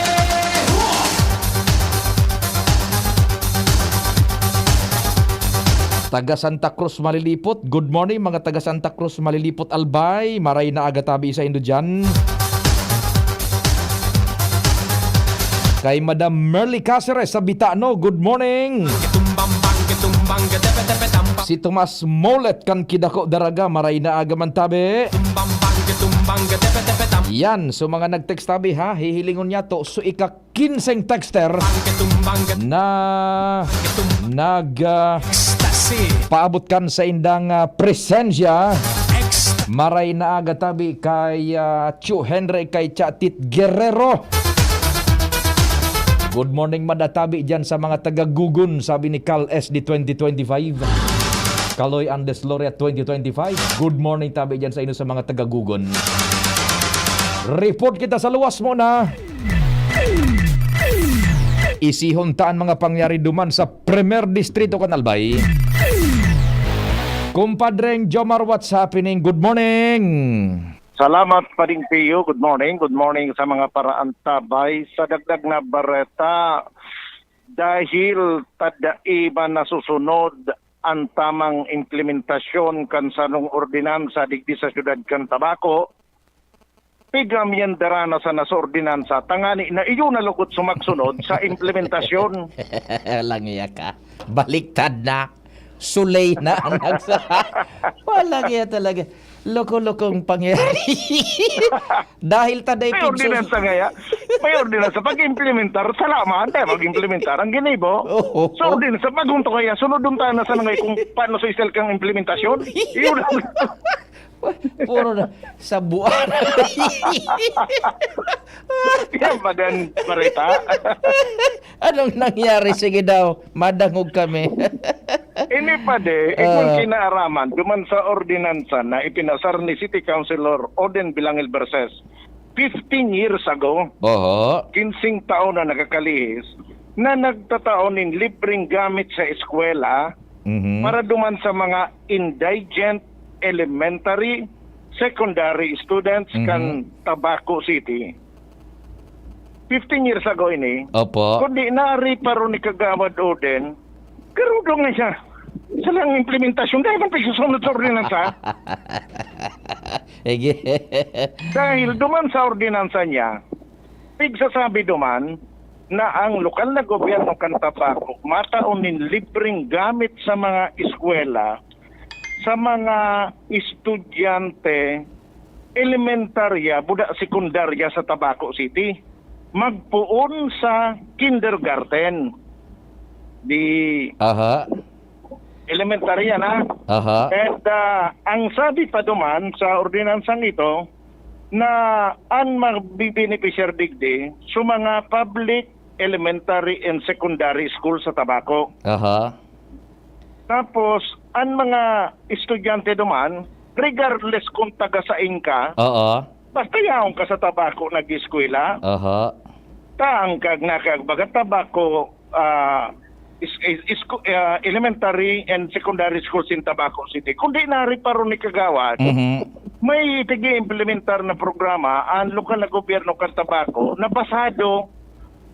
Taga Santa Cruz, Malilipot. Good morning, mga taga Santa Cruz, Malilipot, Albay. Maray na aga tabi sa indo dyan. Kay Madam Merly Caceres sa Bitano, good morning. Si Tomas Molet kan Kidako Daraga, maray na aga man tabi. Yan, so mga nag-text tabi ha, hihilingon niya to, so ika kinseng texter na nag, ah, paabot kan saindang, ah, presensya. Maray na aga tabi kay, ah, Chu Henry, kay Chatit Guerrero. Good morning, Mada Tabi, dyan sa mga taga Gugon, sabi ni Cal S D twenty twenty-five. Kaloy Andes Loria twenty twenty-five. Good morning, tabi, dyan sa inyo sa mga taga Gugon. Report kita sa luwas muna. Isihon ta an mga pangyari duman sa Primer Distrito kan Albay. Kumpadreng Jomar, what's happening? Good morning. Salamat, Pading Pio. Good morning. Good morning sa mga paraantabay. Sa dagdag na bareta, dahil tadaiba nasusunod an tamang implementasyon kan sarong ordinansa digdi sa siyudad kan Tabaco, pigamyan dara na sana sa ordinansa, tangani na iyo na lugod sumagsunod sa implementasyon. Walang iya ka. Baliktad na. Sulay na ang nagsa-, walang iya talaga. Loko-lokong pangyayari. Dahil taday May pigsus- ordinansa ngaya. May ordinansa. Pag-implementar, salamat. Eh, pag-implementar, ang ginibo. Oo. Sa ordinansa, pag-unto kaya, sunodon tayo na sana ngayon kung paano sa isel kang implementasyon. Yun. Puro na sa buwan. Yan, magan, bareta. Anong nangyari? Sige daw, madangog kami. Ini pa de, ikon Ah. kinaaraman, duman sa ordinansa na ipinasar ni City Councilor Oden Bilangil Verses fifteen years ago, Oho. kinsing taon na nakakalihis, na nagtatao nin libreng gamit sa eskwela Mhm. para duman sa mga indigent elementary, secondary students Mhm. kan Tabaco City. Fifteen years ago ini. Opo. Kundi naari pa ron ni Kagawad Oden, garudo nga siya. Sa lang implementasyon, dahil man pagsusunod sa ordinansa. Ege. Dahil duman sa ordinansa niya, pigsasabi duman na ang lokal na gobyerno kan Tabaco mataon nin libreng gamit sa mga eskwela sa mga estudyante elementarya, buda sekundarya sa Tabaco City, magpoon sa kindergarten. Di Aha. elementarya na. Aha. And, ah, ang sabi pa duman sa ordinansang ito, na an mabibenepisyar digdi sa mga public elementary and secondary school sa Tabaco. Aha. Tapos, an mga estudyante duman, regardless kung taga sain ka, Oo. basta yaon ka sa Tabaco nag-eskwela, Aha. taang kag nakagbaga Tabaco, ah, is, is, is, ah, elementary and secondary schools in Tabaco City. Kundi nari pa ron ni Kagawad, Mhm. may pig-iimplementar na programa an lokal na gobyerno kan Tabaco na basado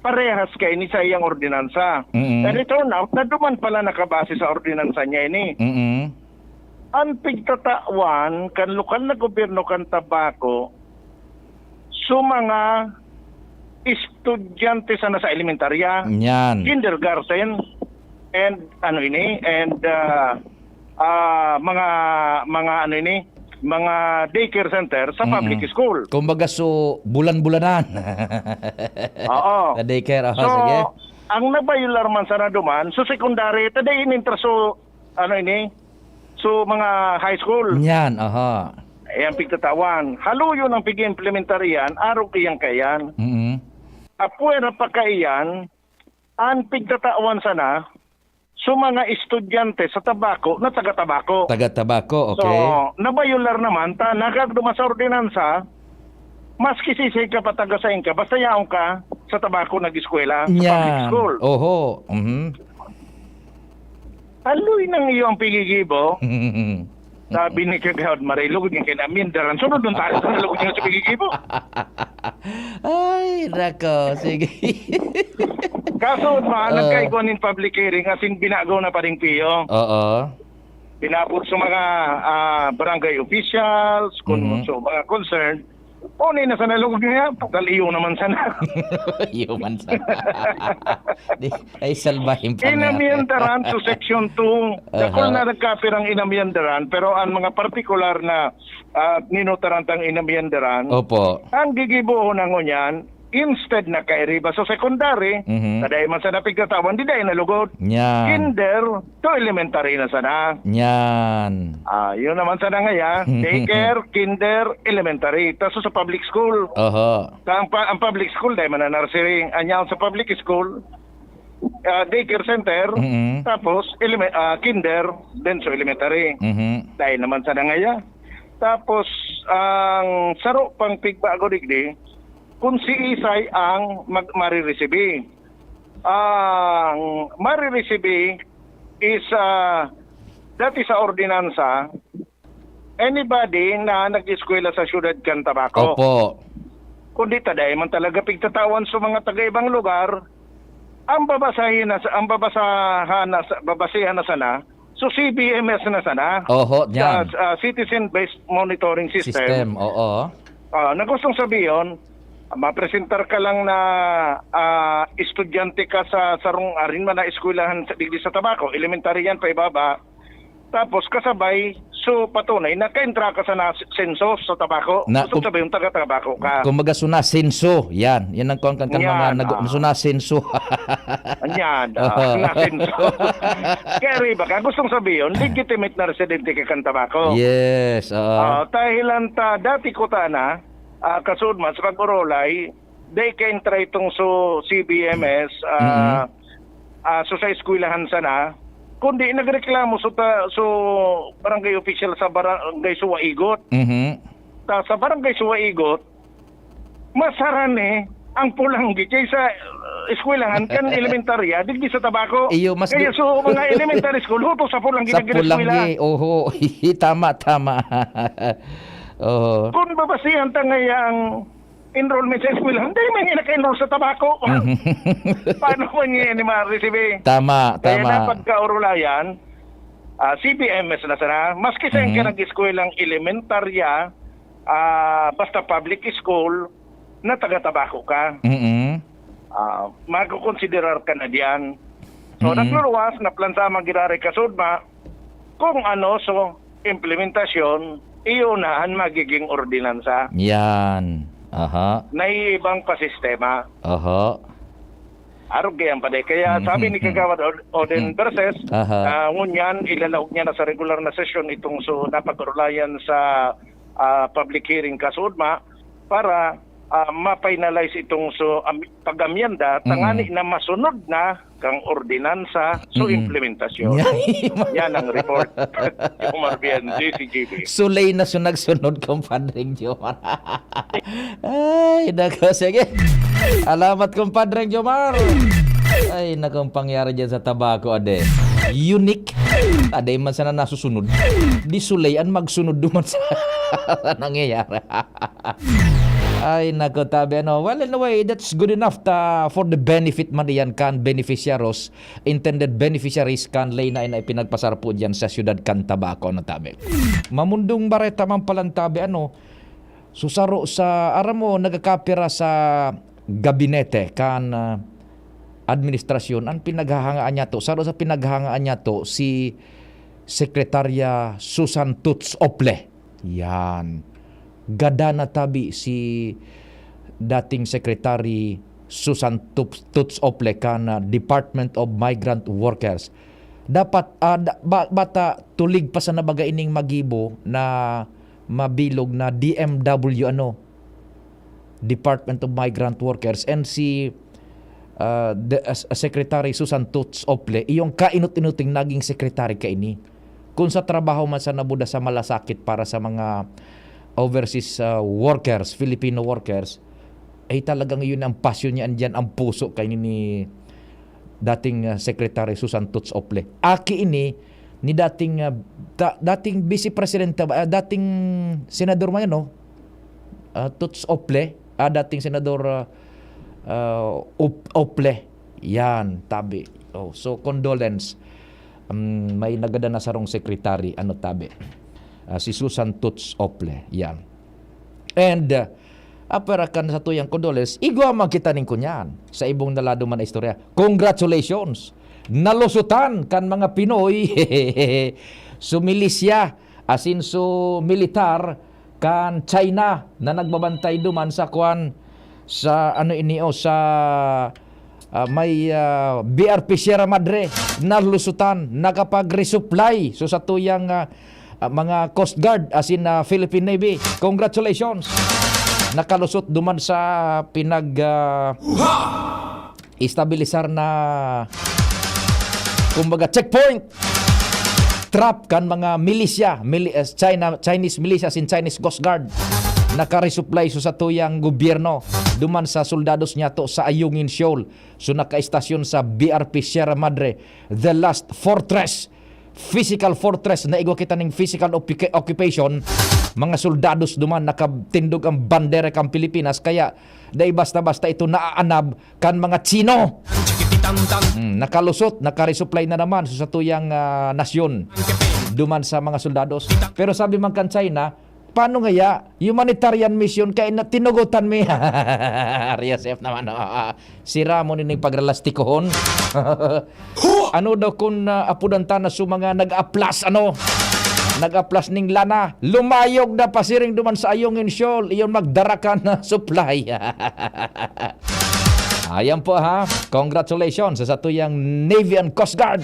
parehas kaini sa iyang ordinansa. Mm. And it turned out na duman pala nakabase sa ordinansa niya ini. Mm. An pigtatawan kan lokal na gobyerno kan Tabaco sa mga estudyante sana sa elementarya, Yan. kindergarten, and ano ini, and, ah, ah, mga, mga ano ini, mga daycare center sa Mm-mm. public school. Kumbaga, so, bulan-bulanan. Oo. Sa daycare, aha, So, sige. ang nabayular man sana duman, so secondary, ta dai inintra, so, ano ini, so mga high school. Yan, aha. Ayan, pigtatawan. Haluyon ang pig-implementar iyan, arog iyang kaiyan. Mm-mm. Apwera pa kaiyan, an pigtatawan sana sa mga estudyante sa Tabaco na taga Tabaco. Taga Tabaco, So, okay. nabayular naman ta, nagagduma sa ordinansa, maski sisay ka pa taga sain ka, basta yaon ka sa Tabaco nag-eskwela, sa public Yan. school. Oho. Mhm. Aloy nang iyo ang pigigibo. Sabi ni Kagawad Maray, lugod nga kay namindaran. Sunod nun tayo sa lugod nga sa pigigibo. Ay, nako. Sige. Kaso, ma, Ah. nagkaigwa nin public hearing, as in, binagaw na pa rin, Pio. Oo. Binabot sa mga, ah, barangay officials, kung Mhm. so, mga concerned, o, ni na sana lugod nga, pagkaliyo naman sana. Iyo man sana. Di, ay, salbahin pa nga. Inamiyandaran to section two. Dakul Aha. na nagkapirang inamiyandaran, pero ang mga partikular na, ah, ninotaran tang inamiyandaran, Opo. ang gigibohon na ngunyan, instead na kairiba sa secondary, Mhm. sa dai man sana pigtatawan, di dai na lugod. Yan. Kinder to elementary na sana. Yan. Ah, yun naman sana ngaya, daycare, kinder, elementary. Tapos sa public school. Oho. Sa ang, pa- ang public school, dai man na nursery. Anyaon sa public school, ah, daycare center, Mm-mm. tapos eleme- ah, kinder, then so elementary. Mhm. Dai naman sana ngaya. Tapos, ang saro pang pigbago digdi, kung si Isay ang mag- mariresibi. Ang mariresibi is, ah, dati sa ordinansa, anybody na nag-eskwela sa siyudad kan Tabaco. Opo. Kundi ta dai man talaga pigtatawan sa mga taga-ibang lugar, ang babasahin na sa, ang babasahan na sa, babasihan na sana, so C B M S na sana. Oho, Sa, yan. sa Citizen-Based Monitoring System. System, oo. Ah, na gustong sabihin, mapresentar ka lang na, ah, estudyante ka sa sarong arin man na eskwelahan sa, digdi sa Tabaco, elementary yan, paibaba. Tapos kasabay, so patunay na kaentra ka sa nas- senso sa Tabaco. Na- Gusto kum- sabihin, taga Tabaco ka. Kumbaga, so nasenso. Yan. Yan ang kuwan kan, kan mga Yan, nag- ah. so nasenso. Yan, ah, Oho. nasenso. Kaya riba ka, gustong sabihin, legitimate na residente ka kan Tabaco. Yes, oo. Ah, dahilan ta, dati ko ta na, ah, kasud man sa pag-orolay, dai ka entry itong so C B M S, ah, Mm-mm. ah, so sa eskwelahan sana, kundi nagreklamo so ta- so barangay official sa barangay Suwaigot. Mhm. Ta sa barangay Suwaigot, mas harani ang pulanggi kaysa, uh, eskwelahan kan elementarya digdi sa Tabaco. Iyo, mas Kaya di- so, mga elementary school, huto sa pulanggi Sa nag-eskwela. pulanggi, oho. Tama, tama. Oho. Kung babasihan ta ngaya ang enrollment sa eskwelahan, dai man nga naka-enroll sa Tabaco. Mhm. Paano man niya ni ma-receive? Tama, Kaya tama. na pagkaurulayan, ah, C B M S na sana. Maski saan ka Mhm. nag-eskwela ng elementarya, ah, basta public school, na taga Tabaco ka. Mm-mm. Ah, makukonsiderar ka na diyan. So, Mm-mm. nagluruwas, naplansa, magiraray kasudma, kung ano, so, implementasyon, iyon na ang magiging ordinansa. Yan. Aha. Naiibang pa sistema. Aha. Arog kaya ang paday. Kaya sabi ni Mhm. Kagawad Od- Oden Mhm. Verses, Aha. ah, ngunyan, ilalaog niya na sa regular na sesyon itong so napag-orulayan sa, ah, public hearing kasudma para, ah, ma-finalize itong so am- pag-amyenda, Mhm. tangani na masunod na kang ordinansa so Mhm. implementasyon. Yan. Yan ang report. Omar Bien, D C G B. Sulay na sunag-sunod, Compadre Jomar. Ay, nako, sige. Alamat, Compadre Jomar. Ay, nako, ang pangyari dyan sa Tabaco, ade. Unique. Ade man sana nasusunod. Di sulay an magsunod duman sa nangyayari. Ay, nako, tabi, ano. Well, anyway, that's good enough ta, for the benefit man iyan kan beneficiaries, intended beneficiaries kan ley na, na ipinagpasar po dyan sa siyudad kan Tabaco, ano, tabi. Mamundong bareta man palan, tabi, ano, so, saro sa, aram mo, nagkakapira sa gabinete kan, ah, administrasyon, ang pinaghahangaan niya to, saro sa pinaghahangaan niya to, si Sekretarya Susan Toots Ople. Yan. Gada na tabi si dating Secretary Susan Tup- Toots Ople kan, ah, Department of Migrant Workers. Dapat, ah, da- ba- bata tulig pa sana baga ining magibo na mabilog na D M W, ano, Department of Migrant Workers, and si, ah, the, ah, Secretary Susan Toots Ople, iyong kainot-inoting naging secretary kaini. Kung sa trabaho man sa nabuda sa malasakit para sa mga overseas, ah, workers, Filipino workers, ay talagang yun ang passion niya, andyan ang puso kaini ni dating, ah, Secretary Susan Toots Ople. Aki ini ni dating, ah, da-, dating Vice Presidente ba, ah, dating Senador man yan, no? Ah, Toots Ople, ah, dating Senador, ah, ah, Op-, Ople. Yan, tabi. Oh, so, condolence. Um, may nagadan na sarong secretary, ano, tabi. Ah, si Susan Toots Ople. Yan. And, ah, apera kan sa tuyang condolence, igwa man kita ning kunyan sa ibong nalado man na istorya. Congratulations! Nalusutan kan mga Pinoy. Sumilisya, asin su militar kan China na nagbabantay duman sa kwan, sa ano ini, o sa, ah, may, ah, B R P Sierra Madre, nalusutan, nakapag-resupply. So, sa tuyang, ah, ah, mga Coast Guard, asin, ah, Philippine Navy, congratulations! Nakalusot duman sa pinag, ah, estabilisar na, kumbaga, checkpoint trap kan mga milisya, mili-, eh, China, Chinese militia sin Chinese Coast Guard. Nakaresupply so sa tuyang gobyerno duman sa soldados niya to sa Ayungin Shoal. So, nakaistasyon sa B R P Sierra Madre, the last fortress, physical fortress, na igwa kita ning physical opi-, occupation, mga soldados duman, nakatindog ang bandera kan Pilipinas, kaya dai basta-basta ito naaanab kan mga Chino. Hmm, nakalusot, nakaresupply na naman sa satuyang, ah, nasyon duman sa mga soldados. Pero sabi man kan China, "Paano ngaya? Humanitarian mission, kaya na tinugutan mi." R S F naman, oh. Sira mo nin pagralastikohon. Ano daw kun, ah, apudan ta na su mga nag-aplas, ano? Nag-aplas ning lana. Lumayog na pasiring duman sa Ayungin Shoal. Iyon magdara ka na supply. Ayan po, ha. Congratulations sa satuyang Navy and Coast Guard.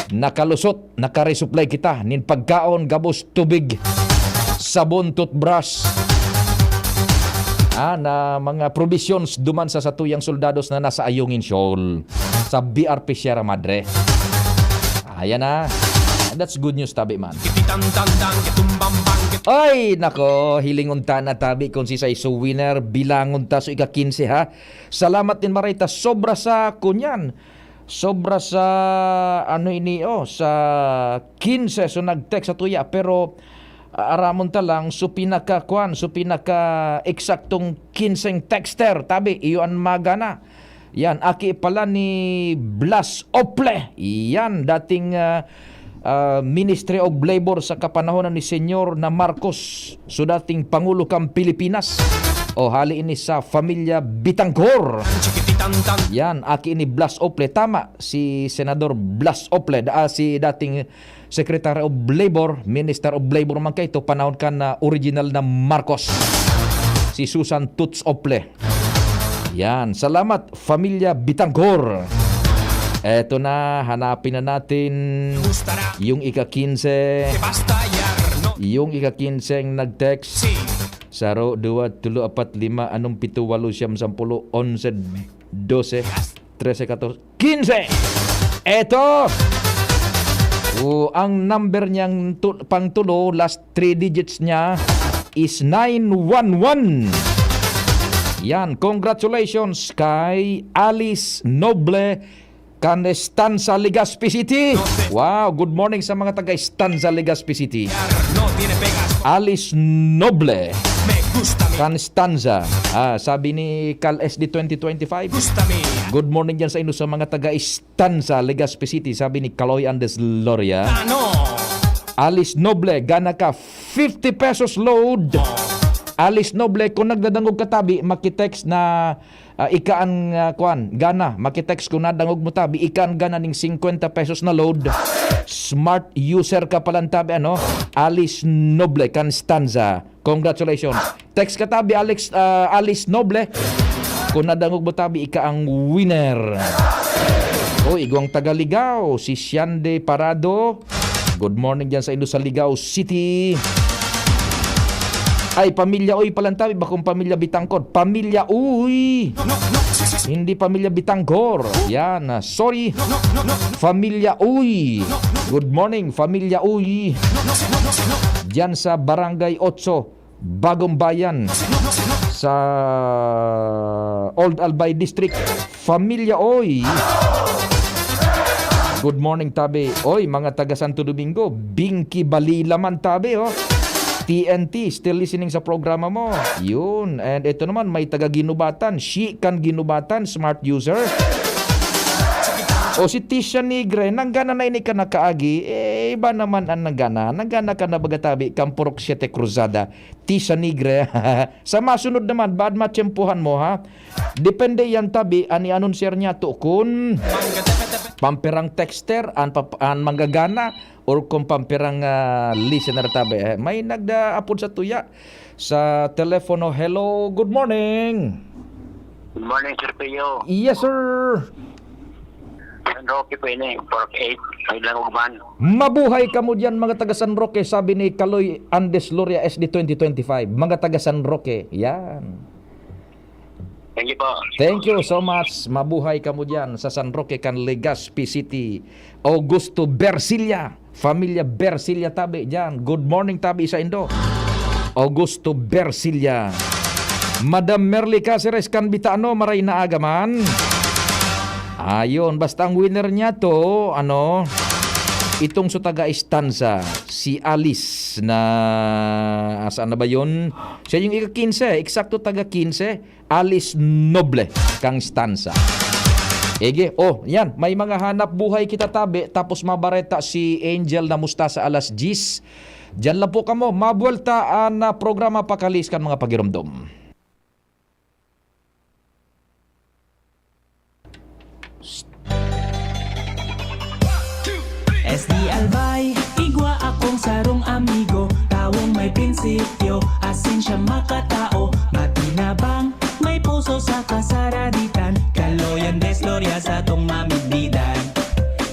Nakalusot, nakaresupply kita nin pagkaon, gabos, tubig, sabon, toothbrush, ah, na mga provisions duman sa satuyang soldados na nasa Ayungin Shoal, sa B R P Sierra Madre. Ayan na. That's good news, tabi man. Ay, nako, hilingon ta na tabi kung si Saiso winner, bilangon ta so ika-kinse, ha. Salamat din, Marita. Sobra sa kunyan. Sobra sa, ano ini, oh, sa kinse. So, nag-text sa tuya. Pero, ah, aramon ta lang, so pinaka, kwan, so pinaka eksaktong kinseng texter. Tabi, iyo an magana. Yan, aki pala ni Blas Ople. Yan, dating, ah, ah, Ministry of Labor sa kapanahonan ni Senyor na Marcos. So, dating Pangulo kan Pilipinas. O, hali ini sa Familia Bitangcor. Yan, aki ni Blas Ople. Tama, si Senador Blas Ople. Da, ah, si dating Secretary of Labor, Minister of Labor man kaito, panahon kan, ah, original na Marcos. Si Susan Toots Ople. Yan. Salamat, Familia Bitangcor. Eto na, hanapin na natin yung ika-kinse. Yung ika-kinseng nag-text. Saro, duwa, tulo, apat, lima, anom, pito, walo, siyam, sampulo, onse, dose, trese, katorse, kinse. Eto! O, ang number niyang tu-, pangtulo, last three digits niya is nine one one. Yan, congratulations kay Alice Noble kan Estancia, Legazpi City. Wow, good morning sa mga taga Estancia, Legazpi City. Alice Noble kan Estancia. Ah, sabi ni Kal S D twenty twenty-five. Good morning dyan sa inyo sa mga taga Estancia, Legazpi City. Sabi ni Kaloy Andes Loria. Alice Noble, gana ka, fifty pesos load. Alice Noble, kung nagdadangog ka tabi, makitext na, ah, ika an, ah, kwan, gana. Makitext kung nadangog mo tabi, ika an gana ning singkwenta pesos na load. Smart user ka pala tabi, ano? Alice Noble, kan Estancia. Congratulations. Text ka tabi, Alex, ah, Alice Noble. Kung nadangog mo tabi, ika ang winner. O, igwang taga Ligao, si Siande Parado. Good morning dyan sa inyo sa Ligao City. Ay, Pamilya Uy pala tabi, bakong Pamilya Bitangkod. Pamilya Uy! Hindi Pamilya Bitangkor. Yan, ah, sorry. Pamilya Uy! Good morning, Pamilya Uy! Diyan sa Barangay Otso, Bagong Bayan, sa Old Albay District. Pamilya Uy! Good morning, tabi. Oy, mga taga Santo Domingo, Binki Balila man, tabi, oh. T N T, still listening sa programa mo. Yun. And ito naman, may taga Ginubatan. Shi kan Ginubatan, smart user. O si Tisha Nigre, nanggana na ini ka nakaagi. Eh, iba naman ang nanggana. Nanggana ka na baga, tabi, kan Purok Siete Cruzada. Tisha Nigre. Sa masunod naman, baad matiyempuhan mo, ha? Depende yan, tabi, an i-announcer niya to kun pampirang texter, an, pap-, an manggagana, or kung pampirang, ah, listener, tabi. Eh, may nagdaapod sa tuya sa telepono. Hello, good morning. Good morning, Sir Pio. Yes, sir. San Roque po ini, Purok eight, may langog man. Mabuhay kamo diyan, mga taga San Roque, sabi ni Kaloy Andes Loria, S D twenty twenty-five. Mga taga San Roque, yan. Thank you po. Thank you so much. Mabuhay kamo diyan sa San Roque kan Legazpi City. Augusto Bersilia. Familia Bersilia tabi diyan. Good morning, tabi sa indo. Augusto Bersilia. Madam Merly Caceres kan Bitano, maray na aga man. Ayun, basta ang winner niya to, ano, itong sa taga Estanza, si Alice na, saan na ba yun? Siya yung ika-quince, eksakto taga quince, Alice Noble kang Estanza. Ege, oh, yan, may mga hanap buhay kita tabi, tapos mabareta si Angel na musta sa alas diyes. Diyan lang po kamo, mabuwelta an, ah, programa Pakalis kan mga pagiromdom. S D Albay, igwa akong sarong amigo, tawong may prinsipyo, asin siya makatao, matinabang, may puso sa kasaraditan, kaloyan, desloria sa tong mamidbidan.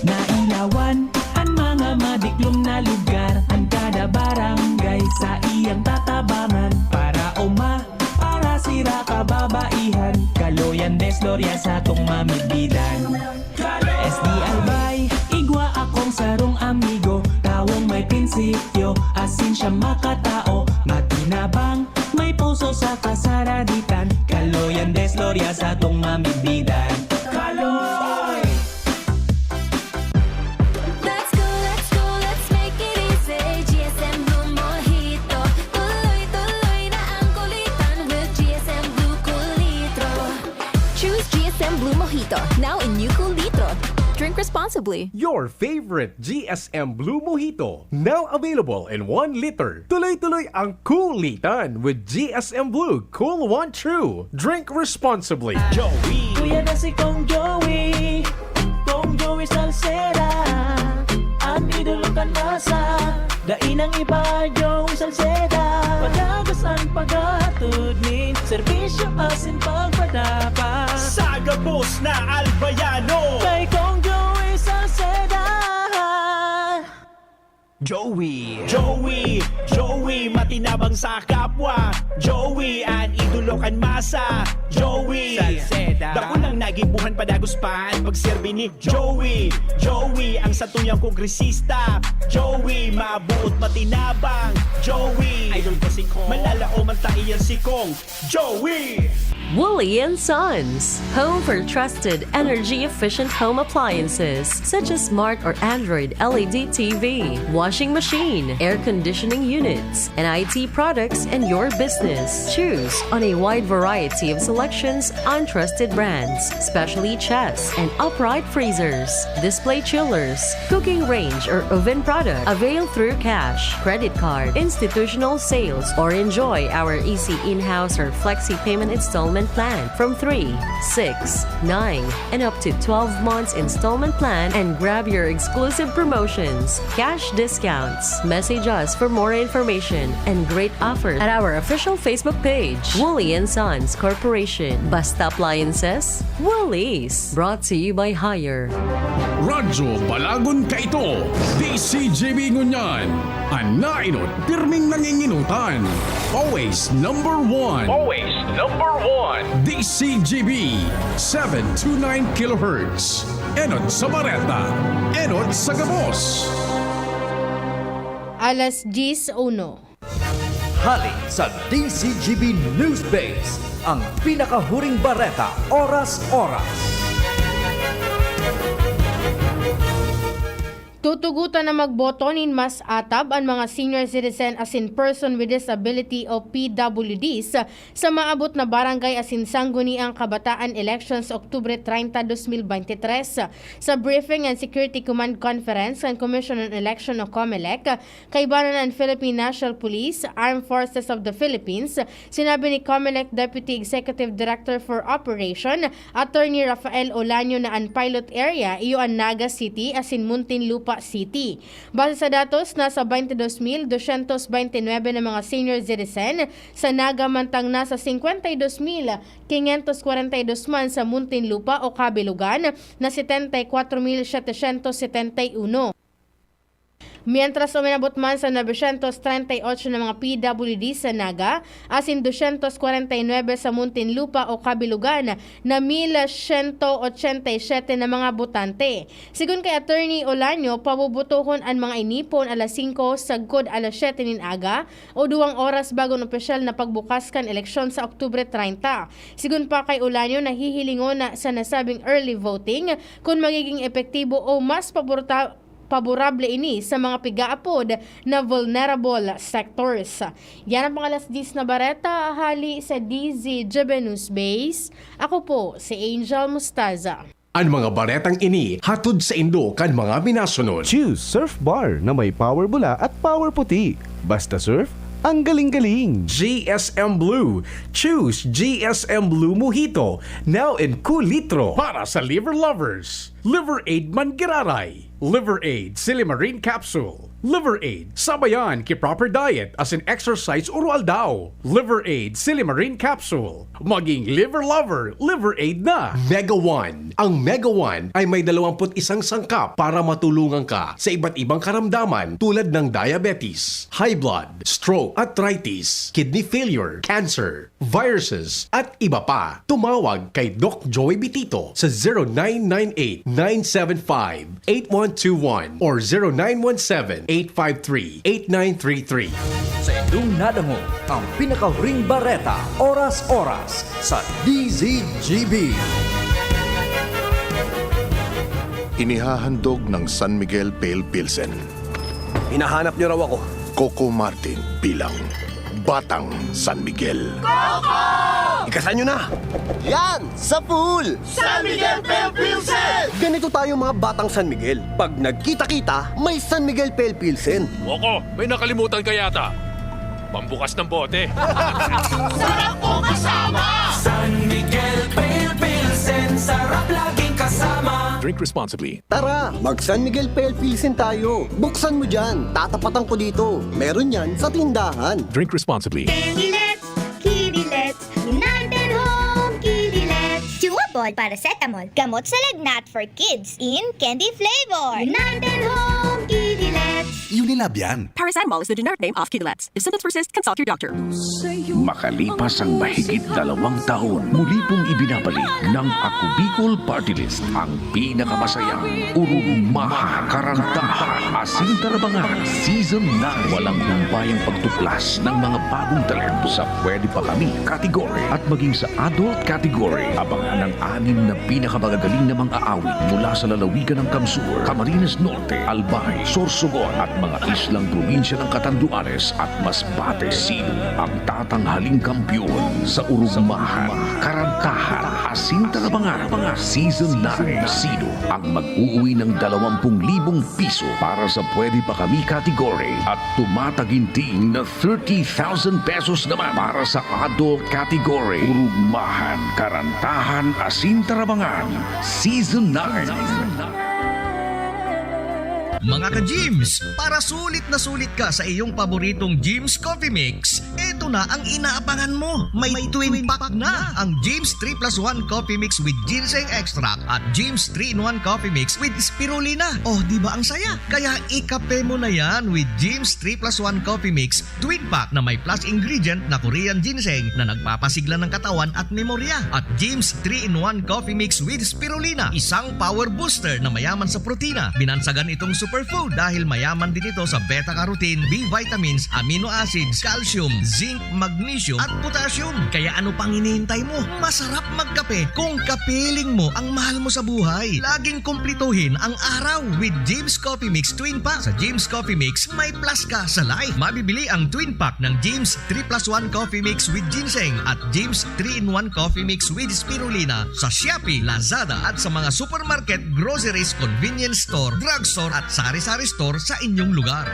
Nailawan an mga madiklom na lugar, an kada barangay sa iyang tatabangan, para uma, para sira kababaihan, kaloyan, desloria sa tong mamidbidan. S D Albay, igwa akong sarong amigo, tawong may prinsipyo, asin siya makatao, matinabang, may puso sa kasaraditan, kaloyan, desloria sa tong mamidbidan. Kaloy! Let's go, let's go, let's make it easy. G S M Blue Mojito. Tuloy-tuloy na ang kulitan with G S M Blue Kulitro. Choose G S M Blue Mojito, now in new Kulitro. Drink responsibly. Your favorite G S M Blue Mojito, now available in one liter. Tuloy-tuloy ang kulitan with G S M Blue Cool One True. Drink responsibly. Joey. Kuya na si Kong Joey, Kong Joey Salceda, an idolo kan masa. Dai nang iba, Joey Salceda. Padagos an paghatod nin serbisyo asin pagpadapat. Sa gabos na Albayano. Kay Kong Joey Salceda. Joey. Joey, Joey, matinabang sa kapwa. Joey, an idolo kan masa. Joey, Salceda. Dakulang nagibuhan, padagos pa an pagserbi ni Joey. Joey, ang satuyang kongresista. Joey, mabuot, matinabang. Joey, idol ko si Kong. Manlalaom an taiyang si Kong. Joey! Wooly and Sons, home for trusted energy-efficient home appliances such as smart or Android L E D T V, washing machine, air conditioning units, and I T products in your business. Choose on a wide variety of selections on trusted brands, specially chest and upright freezers, display chillers, cooking range or oven product. Avail through cash, credit card, institutional sales, or enjoy our easy in-house or flexi payment installment plan from three, six, nine, and up to twelve months installment plan and grab your exclusive promotions, cash discounts. Message us for more information and great offer at our official Facebook page, Woolly and Sons Corporation. Basta appliances, Woolies. Brought to you by Hire. Radyo Balagon kaito, D C G B ngunyan. An naenot, pirming nanginginutan. Always number one. Always number one. D C G B, seven two nine kilohertz. Enot sa bareta, enot sa gabos. Alas diyes uno. Hali sa D C G B Newsbase, ang pinakahuring bareta, oras-oras. Tutugotan na magboto nin mas atab an mga senior citizen asin person with disability o P W Ds sa maabot na barangay asin sangguniang kabataan elections, Oktubre treinta, dos mil beintitres. Sa briefing and Security Command Conference kan Commission on Election o COMELEC, kaiba na an Philippine National Police, Armed Forces of the Philippines, sinabi ni COMELEC Deputy Executive Director for Operation, Attorney Rafael Olanio, na an pilot area iyo an Naga City asin Muntinlupa City. Base sa datos, nasa baintidos mil dosyentos baintinuebe na mga senior citizen sa Naga, mantang nasa singkwenta y dos mil kinyentos kwarenta y dos man sa Muntinlupa o kabilugan na setenta y kwatro mil setesyentos setenta y uno. Mientras, uminabot man sa nobesyentos treinta y ocho na mga P W D sa Naga, asin dosyentos kwarenta y nuebe sa Muntinlupa o kabilugan na mil siyento ochenta y siyete na mga botante. Sigon kay Attorney Olanio, pabobotohon an mga ini poon alas singko sagkod alas siyete nin aga o duwang oras bago an opisyal na pagbukas kan eleksyon sa Oktubre treinta. Sigon pa kay Olanio, nahihilingon na sa nasabing early voting kun magiging epektibo o mas paborta-, paborable ini sa mga pigaapod na vulnerable sectors. Yan ang mga alas diyes na bareta, hali sa D Z G B News Base. Ako po si Angel Mustaza. An mga baretang ini hatod saindo kan mga minasunod. Choose Surf Bar na may power bula at power puti. Basta surf, ang galing-galing! G S M Blue. Choose G S M Blue Mojito. Now in kulitro. Para sa liver lovers. Liver Aid Manggiraray. Liver Aid Silimarin Capsule. Liver Aid, sabayan ki proper diet asin exercise oro-aldaw. Liver Aid Silimarin Capsule. Maging liver lover, Liver Aid na! Mega One. Ang Mega One ay may dalawampu't isang sangkap para matulungan ka sa iba't ibang karamdaman tulad ng diabetes, high blood, stroke, arthritis, kidney failure, cancer, viruses, at iba pa. Tumawag kay Doc Joy Bitito sa zero nine nine eight, nine seven five, eight one two one or zero nine one seven, eight five three, eight nine three three. Sa indong nadangog ang pinakahuring bareta, oras-oras, sa D Z G B. Inihahandog ng San Miguel Pale Pilsen. Hinahanap niyo raw ako. Coco Martin bilang Batang San Miguel. Ikasan nyo na! Yan! Sa pool! San Miguel Pale Pilsen! Ganito tayo mga batang San Miguel. Pag nagkita-kita, may San Miguel Pale Pilsen. Coco, may nakalimutan ka yata. Pambukas ng bote. Sarap ko kasama! San Miguel Pale Pilsen, sarap laging kasama. Drink responsibly. Tara, mag San Miguel Pale Pilsen tayo. Buksan mo dyan, tatapatan ko dito. Meron yan sa tindahan. Drink responsibly. Kinilet, kinilet, United Home, kinilet. Chewable paracetamol, gamot sa lagnat for kids in candy flavor. United Home, kinilet. Unilab yan. Paracetamol is the generic name of Kidilets. If symptoms persist, consult your doctor. Makalipas ang mahigit dalawang taon, muli pong ibinabalik ng Ako Bicol Party List ang pinakamasayang Urugmahan, Karantahan, Asin Tarabangan Season nine. Walang humpayang pagtuklas ng mga bagong talento sa Pwede Pa Kami category at maging sa Adult category. Abangan ang anim na pinakamagagaling na mga awit mula sa lalawigan ng Kamsur, Camarines Norte, Albay, Sorsogon at Mga islang probinsya ng Catanduanes at Masbate, sino ang tatanghaling kampiyon sa Urugmahan, Karantahan, asin Tarabangan Season nine? Sino ang mag-uuwi ng dalawang pung libong piso para sa Pwede Pa Kami category at tumataginting na thirty thousand pesos naman para sa adult category? Urugmahan, Karantahan, asin Tarabangan Season nine. Mga ka-Gyms, para sulit na sulit ka sa iyong paboritong Gyms Coffee Mix, eto na ang inaabangan mo. May twin pack na ang Gyms three plus one Coffee Mix with Ginseng Extract at Gyms three-in-one Coffee Mix with Spirulina. Oh, di ba ang saya? Kaya ikape mo na yan with Gyms three plus one Coffee Mix Twin Pack na may plus ingredient na Korean Ginseng na nagpapasigla ng katawan at memorya. At Gyms three-in-one Coffee Mix with Spirulina, isang power booster na mayaman sa protina. Binansagan itong superfood dahil mayaman din ito sa beta-carotene, B vitamins, amino acids, calcium, zinc, magnesium, at potassium. Kaya ano pang hinihintay mo? Masarap magkape kung kapiling mo ang mahal mo sa buhay. Laging kumplituhin ang araw with Gyms Coffee Mix Twin Pack. Sa Gyms Coffee Mix, may plus ka sa life. Mabibili ang Twin Pack ng Gyms three plus one Coffee Mix with Ginseng at Gyms three-in-one Coffee Mix with Spirulina sa Shopee, Lazada at sa mga supermarket, groceries, convenience store, drugstore at sari-sari store sa inyong lugar.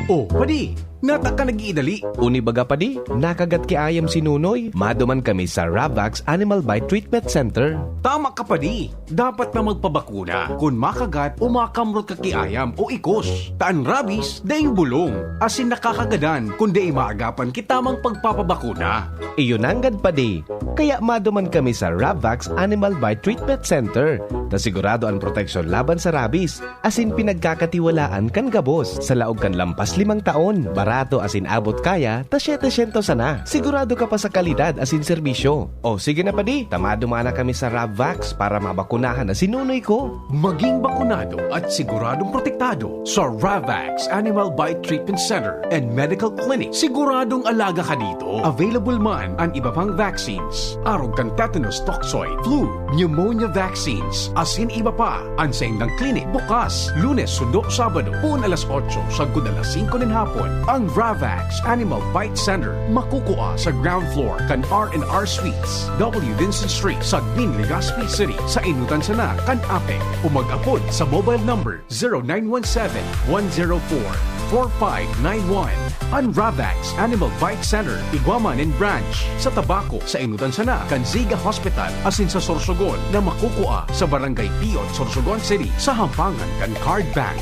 Oh, padi, nata ka nag-iidali. Uni baga, padi, nakagat ki ayam si Nunoy. Maduman kami sa Ravax Animal Bite Treatment Center. Tama ka, padi. Dapat na magpabakuna kun makagat o makamrot ka ki ayam o ikos. Ta an rabies, daing bulong, asin nakakagadan kun dai maagapan ki tamang pagpapabakuna. Iyo nanggad, padi. Kaya maduman kami sa Ravax Animal Bite Treatment Center, ta sigurado an proteksyon laban sa rabies, asin pinagkakatiwalaan kan gabos. Sa laog kan lampas limang taon, barato asin abot kaya ta setecientos sana. Sigurado ka pa sa kalidad asin serbisyo. O sige na, padi, ta maduman na kami sa Ravax para mabakunahan na si Nunoy ko. Maging bakunado at siguradong protektado sa Ravax Animal Bite Treatment Center and Medical Clinic. Siguradong alaga ka dito. Available man an iba pang vaccines, arog kan tetanus toxoid, flu, pneumonia vaccines, asin iba pa. An saindang klinik bukas Lunes sundo Sabado, poon alas otso sagkod alas singko nin hapon. An Ravax Animal Bite Center makukua sa ground floor kan R and R Suites, W Vincent Street, Sagbin, Legazpi City, sa enotan sana kan APEC, o mag-apod sa mobile number zero nine one seven, one zero four, four five nine one. An Ravax Animal Bite Center, igwa man nin branch sa Tabaco, sa enotan sana kan Ziga Hospital, asin sa Sorsogon na makukua sa Barangay Pion, Sorsogon City, sa hampangan kan Card Bank.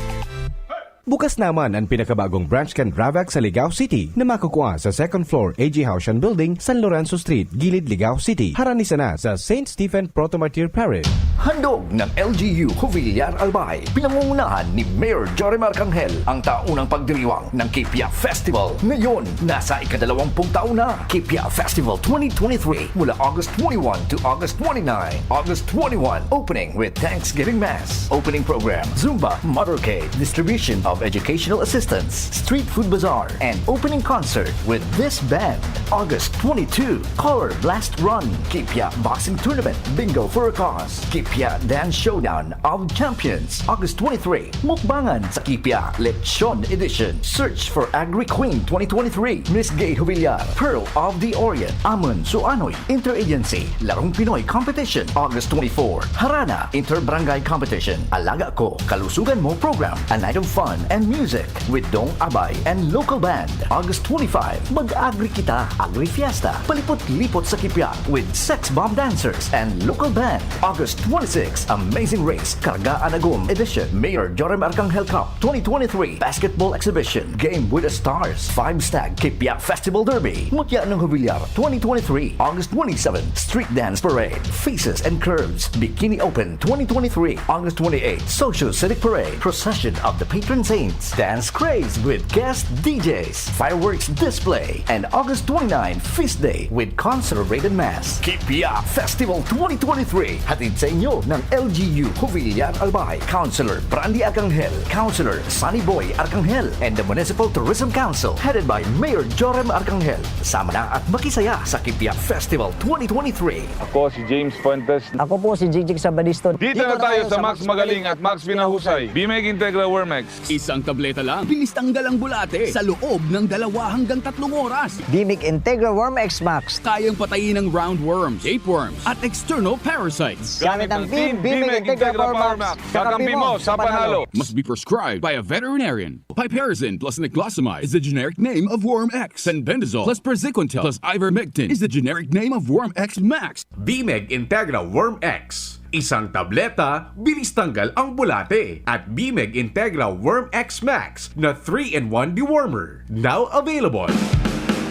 Bukas naman an pinakabagong branch kan Ravax sa Ligao City na makukua sa second floor A G Haushan Building, San Lorenzo Street, Gilid, Ligao City, harani sana sa Saint Stephen Proto Martyr Parish. Handog ng L G U Jovillar Albay, pinangungunahan ni Mayor Jorim Arcangel, ang taunang pagdiriwang ng Kipia Festival. Ngayon, nasa ikadalawampung taon na. Kipia Festival twenty twenty-three, mula August twenty-one to August twenty-nine. August twenty-one, opening with Thanksgiving Mass, opening program, Zumba, motorcade, distribution of educational assistance, street food bazaar, and opening concert with this band. August twenty-two, Color Blast Run, Kipia Boxing Tournament, Bingo for a Cause, Kipia Dance Showdown of Champions, August twenty-three, Mukbangan sa Kipia, Lechon Edition, Search for Agri Queen twenty twenty-three, Miss Gay Jovillar, Pearl of the Orient, Amon Suanoy, Interagency, Larong Pinoy Competition, August twenty-four, Harana, Inter-Barangay Competition, Alaga Ko, Kalusugan Mo Program, a night of fun and music with Dong Abay and local band. August twenty-five, Mag-Agri Kita, Agri Fiesta, palipot-lipot sa Kipia with Sex Bomb Dancers and local band. August twenty-six, Amazing Race, Karga an Agom Edition, Mayor Jorim Arcangel Cup twenty twenty-three Basketball Exhibition, Game with the Stars, Five Stag Kipia Festival Derby, Mutya ng Jovillar twenty twenty-three, August twenty-seven, Street Dance Parade, Faces and Curves, Bikini Open twenty twenty-three, August twenty-eight, Social Civic Parade, Procession of the Patron Saints, Dance Craze with guest D Js, Fireworks Display, and August twenty-nine, Feast Day with Concert Rated Mass. Kipia Festival twenty twenty-three, hatid sa inyo ng L G U Jovillar Albay, Councilor Brandy Arcangel, Councilor Sunny Boy Arcangel, and the Municipal Tourism Council, headed by Mayor Jorim Arcangel. Sama na at makisaya sa Kipia Festival twenty twenty-three. Ako si James Fuentes. Ako po si Jigjig Sabadiston. Dito na tayo sa Max Magaling at Max Pinahusay. Bimeg Integra Wermex. Isang tableta lang, bilis tanggal ang bulate sa loob ng dalawa hanggang tatlong oras. Bimig Integra Worm X Max. Kayang patayin ang roundworms, tapeworms, at external parasites. Gamit ang Team Bimig Integra Power Max. Kakampi mo sa panalo. Must be prescribed by a veterinarian. Piperazine plus niclosamide is the generic name of Worm X. Fenbendazole plus praziquantel plus ivermectin is the generic name of Worm X Max. Bimeg Integra Worm X. Isang tableta, bilis tanggal ang bulate. At Bimeg Integra Worm X Max na three-in-one dewormer. Now available.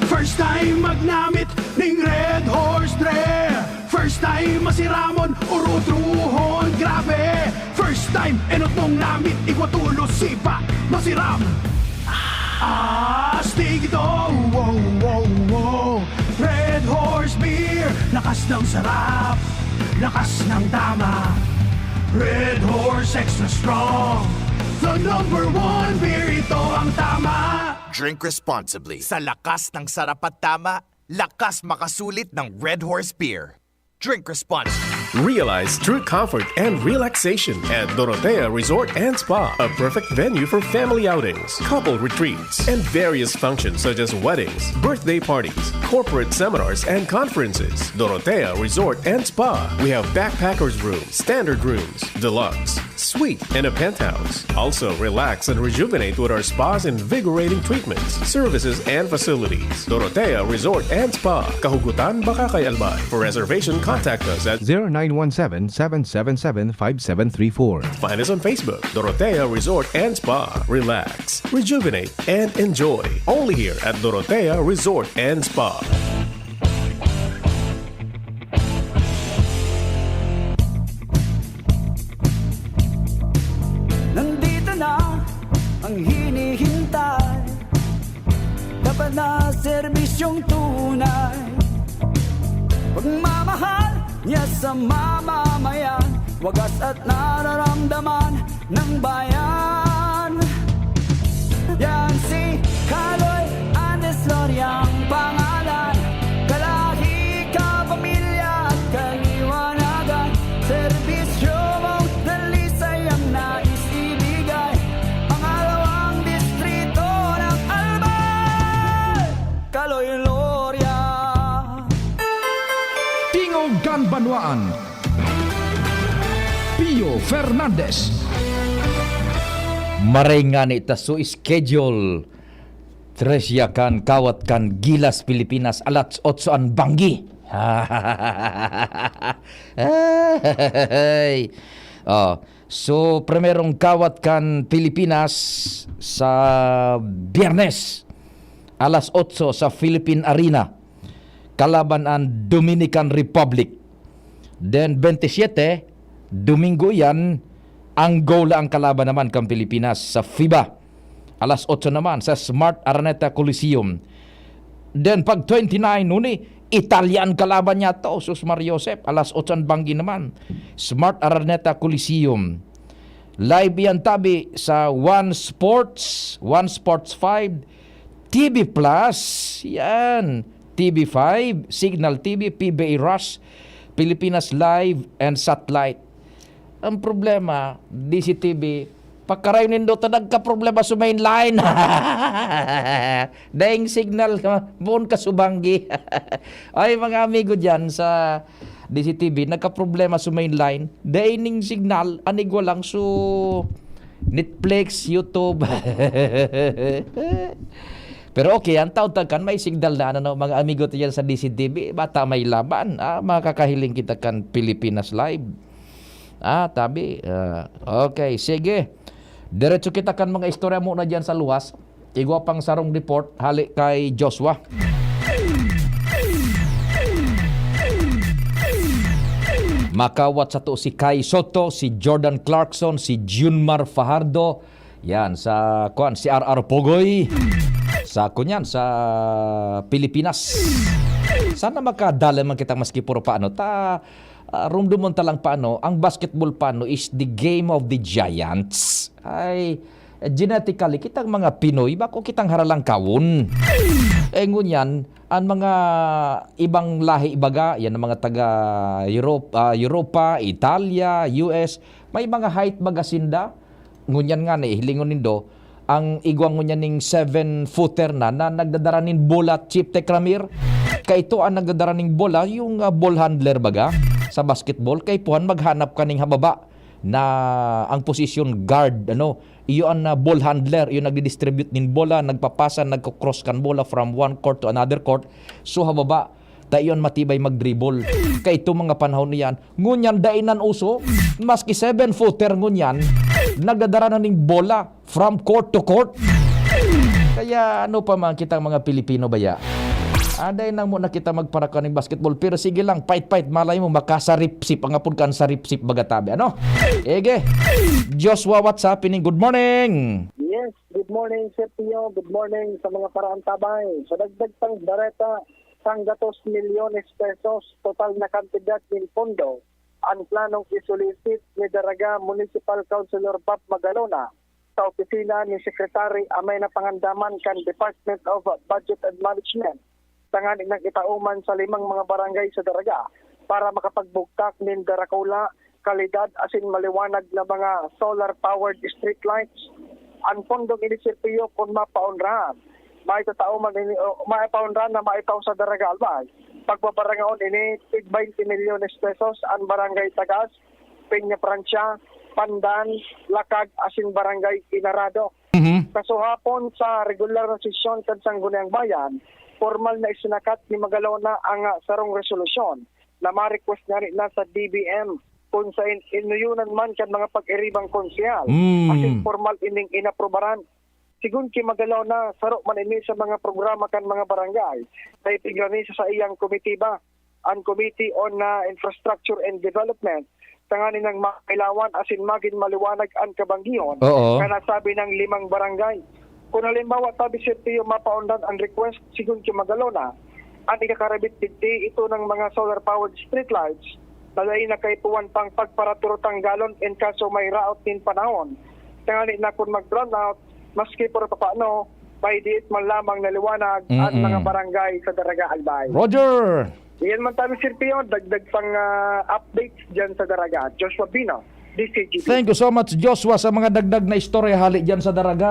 First time magnamit ning Red Horse Dre. First time masiramon, urutrohon, grabe. First time, enot mong namit, igwa tulos, sipa, masiram. Astig ito, wow, wow, wow. Red Horse Beer, lakas ng sarap, lakas ng tama. Red Horse Extra Strong, the number one beer, ito ang tama. Drink responsibly. Sa lakas ng sarap at tama, lakas makasulit ng Red Horse Beer. Drink responsibly. Realize true comfort and relaxation at Dorotea Resort and Spa, a perfect venue for family outings, couple retreats, and various functions such as weddings, birthday parties, corporate seminars, and conferences. Dorotea Resort and Spa. We have backpackers room, standard rooms, deluxe, suite, and a penthouse. Also, relax and rejuvenate with our spa's invigorating treatments, services, and facilities. Dorotea Resort and Spa, Kahugutan, Bacacay, Albay. For reservation, contact us at zero nine one seven, seven seven seven, five seven three four. Find us on Facebook, Dorotea Resort and Spa. Relax, rejuvenate, and enjoy. Only here at Dorotea Resort and Spa. Nandito na ang hinihintay. Dapat na serbisyong tunay. Pagmamahal niya sa mamamayan. Wagas at nararamdaman ng bayan. Yan si Kaloy Andes Loria ang pangalan. Kalahi, kapamilya at kaliwanagan. Serbisyo mong dalisay ang nais ibigay. Pangalawang distrito ng Albay. Kaloy Loria. Tingog kan Banwaan. Pio Fernandez. Maray ngani ta so schedule, Tricia, kan Kawat kan Gilas, Pilipinas, alas otso an banggi. Ay. Oh, so, primerong Kawat kan Pilipinas sa Biyernes, alas otso sa Philippine Arena, kalaban an Dominican Republic. Then, twenty-seven, Domingo iyan, Angola ang kalaban naman kan Pilipinas sa FIBA. Alas otso naman sa Smart Araneta Coliseum. Then, pag twenty-nine, huni, Italia ang kalaban niya to. Sus Maria Josep, alas otso ang banggi naman. Smart Araneta Coliseum. Live iyan tabi sa One Sports, One Sports five, T V Plus, yan, T V five, Signal T V, P B A Rush, Pilipinas Live, and Satellite. Ang problema, D C T V, pakarayo nindo ta nagkaproblema sa main line. Daing signal, boon ka subanggi. Ay, mga amigo dyan sa D C T V, nagkaproblema sa main line. Daing signal, anigwa lang so Netflix, YouTube. Pero okay, ang taon-taon kan may signal na ano, no, mga amigo tayo sa D C T V, bata may laban. Ah, makakahiling kita kan Pilipinas Live. Ah, tabi. Ah, okay, sige. Diretso kita kan mga istorya muna dyan sa luwas. Igwa pang sarong report, hali kay Joshua. Makawat sato si Kai Soto, si Jordan Clarkson, si Junmar Fajardo. Yan, sa, kuwan, si R R Pogoy. Sa, kunyan, sa Pilipinas. Sana makadali man kita maski puro paano. Ta, ah, rumdumon ta lang paano. Ang basketball paano is the game of the giants. Ay, genetically, kitang mga Pinoy, bako kitang haralangkawon. Eh, ngunyan, ang mga ibang lahi, ibaga, yan ang mga taga Europe, ah, Europa, Italia, U S, may mga height baga sinda. Ngunyan nga ni, hilingon nindo, Ang igwa ngunyan ning seven-footer na, na nagdadara nin bola, Chief Tekramir. Kaito ang nagdadara ning bola, yung, ah, ball handler baga, sa basketball. Kaipuhan maghanap ka ning hababa na ang position guard, ano, iyo ang, ah, ball handler, iyo nagdi-distribute nin bola, nagpapasa, nagko-cross kan bola from one court to another court. So, hababa, ta iyon matibay mag-dribble. Kaito mga panahon niyan, ngunyan dai nan uso, maski seven-footer ngunyan, nagdadara na ning bola from court to court. Kaya ano pa man kitang mga Pilipino baya? Aday nang mo na kita magparakan ning basketball, pero sige lang, pait-pait, malay mo, makasaripsip, ang apod kan saripsip baga tabi, ano? Ege, Joshua, what's happening? Good morning! Yes, good morning, Sir Pio. Good morning sa mga paraantabay. Sa dagdag pang bareta, sanggatos milyones pesos total na kantidad nin pondo an planong isolicit ni Daraga Municipal Councilor Bob Magalona sa opisina ni Secretary Amena Pangandaman kan Department of Budget and Management, tanganing itao man sa limang mga barangay sa Daraga para makapagbugtak nin darakula, kalidad asin maliwanag na mga solar-powered streetlights. An pondong ini, Sir Pio, kun mapaonrahan, maitatao man ini, o maipaonrahan na maitao sa Daraga Albay. Pagbabarangaon ini, tig twenty milyones pesos an Barangay Tagas, Peña Francia, Pandan, Lakag, asin Barangay Inarado. Mhm. Kasuhapon sa regular na sesyon kan Sangguniang Bayan, formal na isinakat ni Magalona ang, ah, sarong resolusyon na ma-request ngani na sa D B M, kun saen inuyonan man kan mga pag-iribang konsehal. Mm. Asin formal ining inaprubaran. Sigon ki Magalona, saro man ini sa mga programa kan mga barangay na ipigrani sa saiyang komitiba, an Committee on, ah, Infrastructure and Development, tanganing mailawan asin magin maliwanag an kabanggihon Oo. na nasabi nang limang barangay. Kun halimbawa, tabi, Sir Pio, mapaundan an request, sigon ki Magalona, an ikakarabit digdi ito ng mga solar-powered streetlights na dai na kaipuhan pang pagparaturutanggalon in kaso may raot nin panahon. Tanganing kun mag-brownout, maski por papaano, may diit man lamang na liwanag an Mm-mm. mga barangay sa Daraga, Albay. Roger! Iyan man tabi, Sir Pio, dagdag pang, ah, updates dyan sa Daraga. Joshua Bino, D C G B. Thank you so much, Joshua, sa mga dagdag na istorya hali dyan sa Daraga.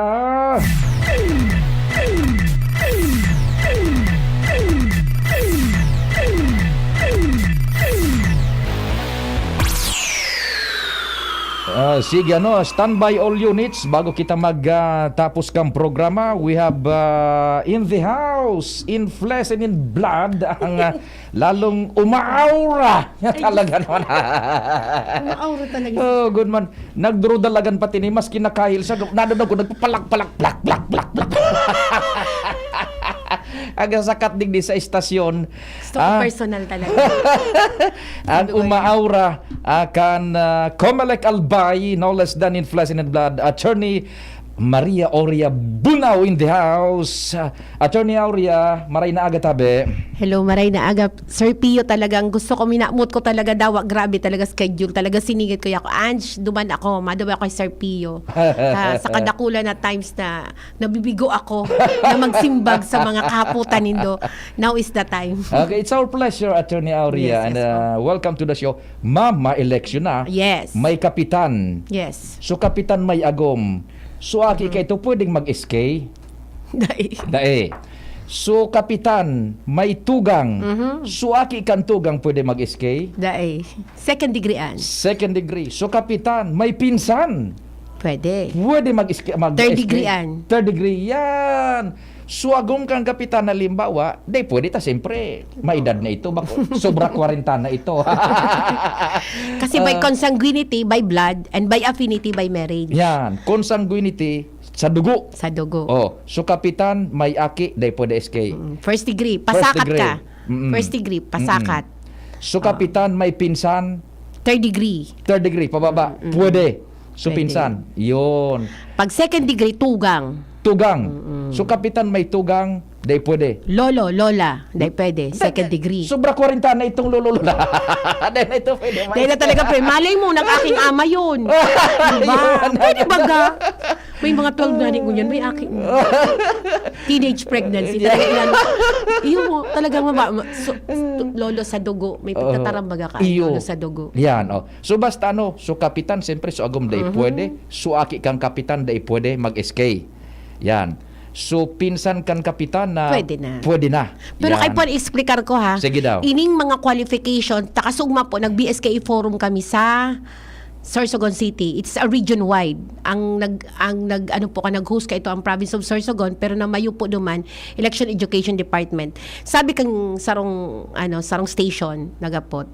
Ah, sige, ano, standby all units bago kita mag, ah, tapos kang programa. We have, ah, in the house, in flesh and in blood, ang, ah, lalong umaaura. Ay, talaga naman. Umaaura talaga. Oh, good man. Nagdurudalagan pati ni, maski nakahil siya, nadadog ko, nagpapalak, palak, plak, plak, plak, plak. Ang sakat digdi sa estasyon. Gusto ko Ah. personal talaga. Ang Ano ba yan? umaaura, ah, kan, ah, Comelec Albay, no less than in flesh and in blood, Attorney Maria Aurea Bunao in the house. Ah, Attorney Aurea, maray na aga tabi. Hello, maray na aga. Sir Pio, talagang gusto ko, minamot ko talaga dawa. Grabe talaga schedule. Talaga siningit ko ako. Ange, duman ako. Madawa ako kay Sir Pio. Ah, sa kadakula na times na nabibigo ako na magsimbag sa mga kahapotan nindo. Now is the time. Okay, it's our pleasure, Attorney Aurea, Yes, and, yes, uh, po. welcome to the show. Ma'am, ma-election na. Yes. May kapitan. Yes. So, kapitan may agom. So, aki Mm-hmm. ka ito, pwedeng mag-S K? Dai. Dai. So, kapitan may tugang. Mm-hmm. So, aki kan tugang, pwede mag-S K? Dai. Second degree an. Second degree. So, kapitan may pinsan. Pwede. Pwede mag-, mag-, Third degree an. Third degree, yan. So, agom kang kapitan, halimbawa, di pwede ta, siyempre, may edad na ito, bako, sobra kwarenta na ito. Kasi by Ah. consanguinity, by blood, and by affinity, by marriage. Yan. Consanguinity, sa dugo. Sa dugo. Oh, so kapitan, may aki, di pwede S K. Mm, first degree, First pasakat degree. ka. Mm-mm. First degree, pasakat. Mm-mm. So, Ah. kapitan, may pinsan, Third degree. Third degree, pababa. Mm, mm. Pwede. So, Pwede. pinsan. Yun. Pag second degree, tugang. Tugang. Mm-mm. So, kapitan may tugang, di pwede. Lolo, lola, di pwede. Hindi, Second hindi. degree. Sobra kwarenta na itong lolo, lola. Hindi na ito pwede. Dahil na talaga, pre. Malay mo, nag-aking ama yun. Diba? Yun. Pwede baga? May mga twelve na rin ngunyan, may aki mo. Teenage pregnancy. Yeah. Talaga yan. Iyo mo, talagang mama, ma-, so, lolo sa dugo. May Oo. pagkatarambaga ka, Iyo. lolo sa dugo. Yan, oh. So, basta ano, so kapitan, siyempre, so agom, dai Mhm. pwede. So aki kang kapitan, dai pwede mag-S K. Yan. So, pinsan kan kapitan na Pwede na. Pwede na. Pero Yan. Kay po, explicar ko ha. Sige daw. Ining mga qualification, takasugma po, nag-B S K A forum kami sa Sorsogon City. It's a region-wide. Ang nag ang nag ano po ka nag-host ka ito ang province of Sorsogon, pero na mayo po duman Election Education Department. Sabi kang sarong ano, sarong station nagapot.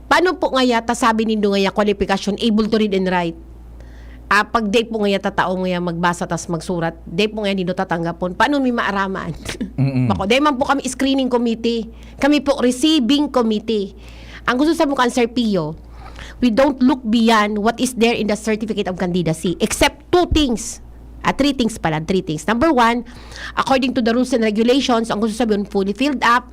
Paano po ngaya ta sabi nindo ngaya kwalipikasyon, able to read and write? Ah, pag di po ngaya tatao ngaya magbasa tas magsurat, di po ngaya nindo tatanggapon. Paano mi maaraman? Mm-mm. Bako, di man po kami screening committee. Kami po receiving committee. Ang gusto sabi ko kan Sir Pio, we don't look beyond what is there in the certificate of candidacy except two things. Ah, three things pala, three things. Number one, according to the rules and regulations, ang gusto sabihin, fully filled up.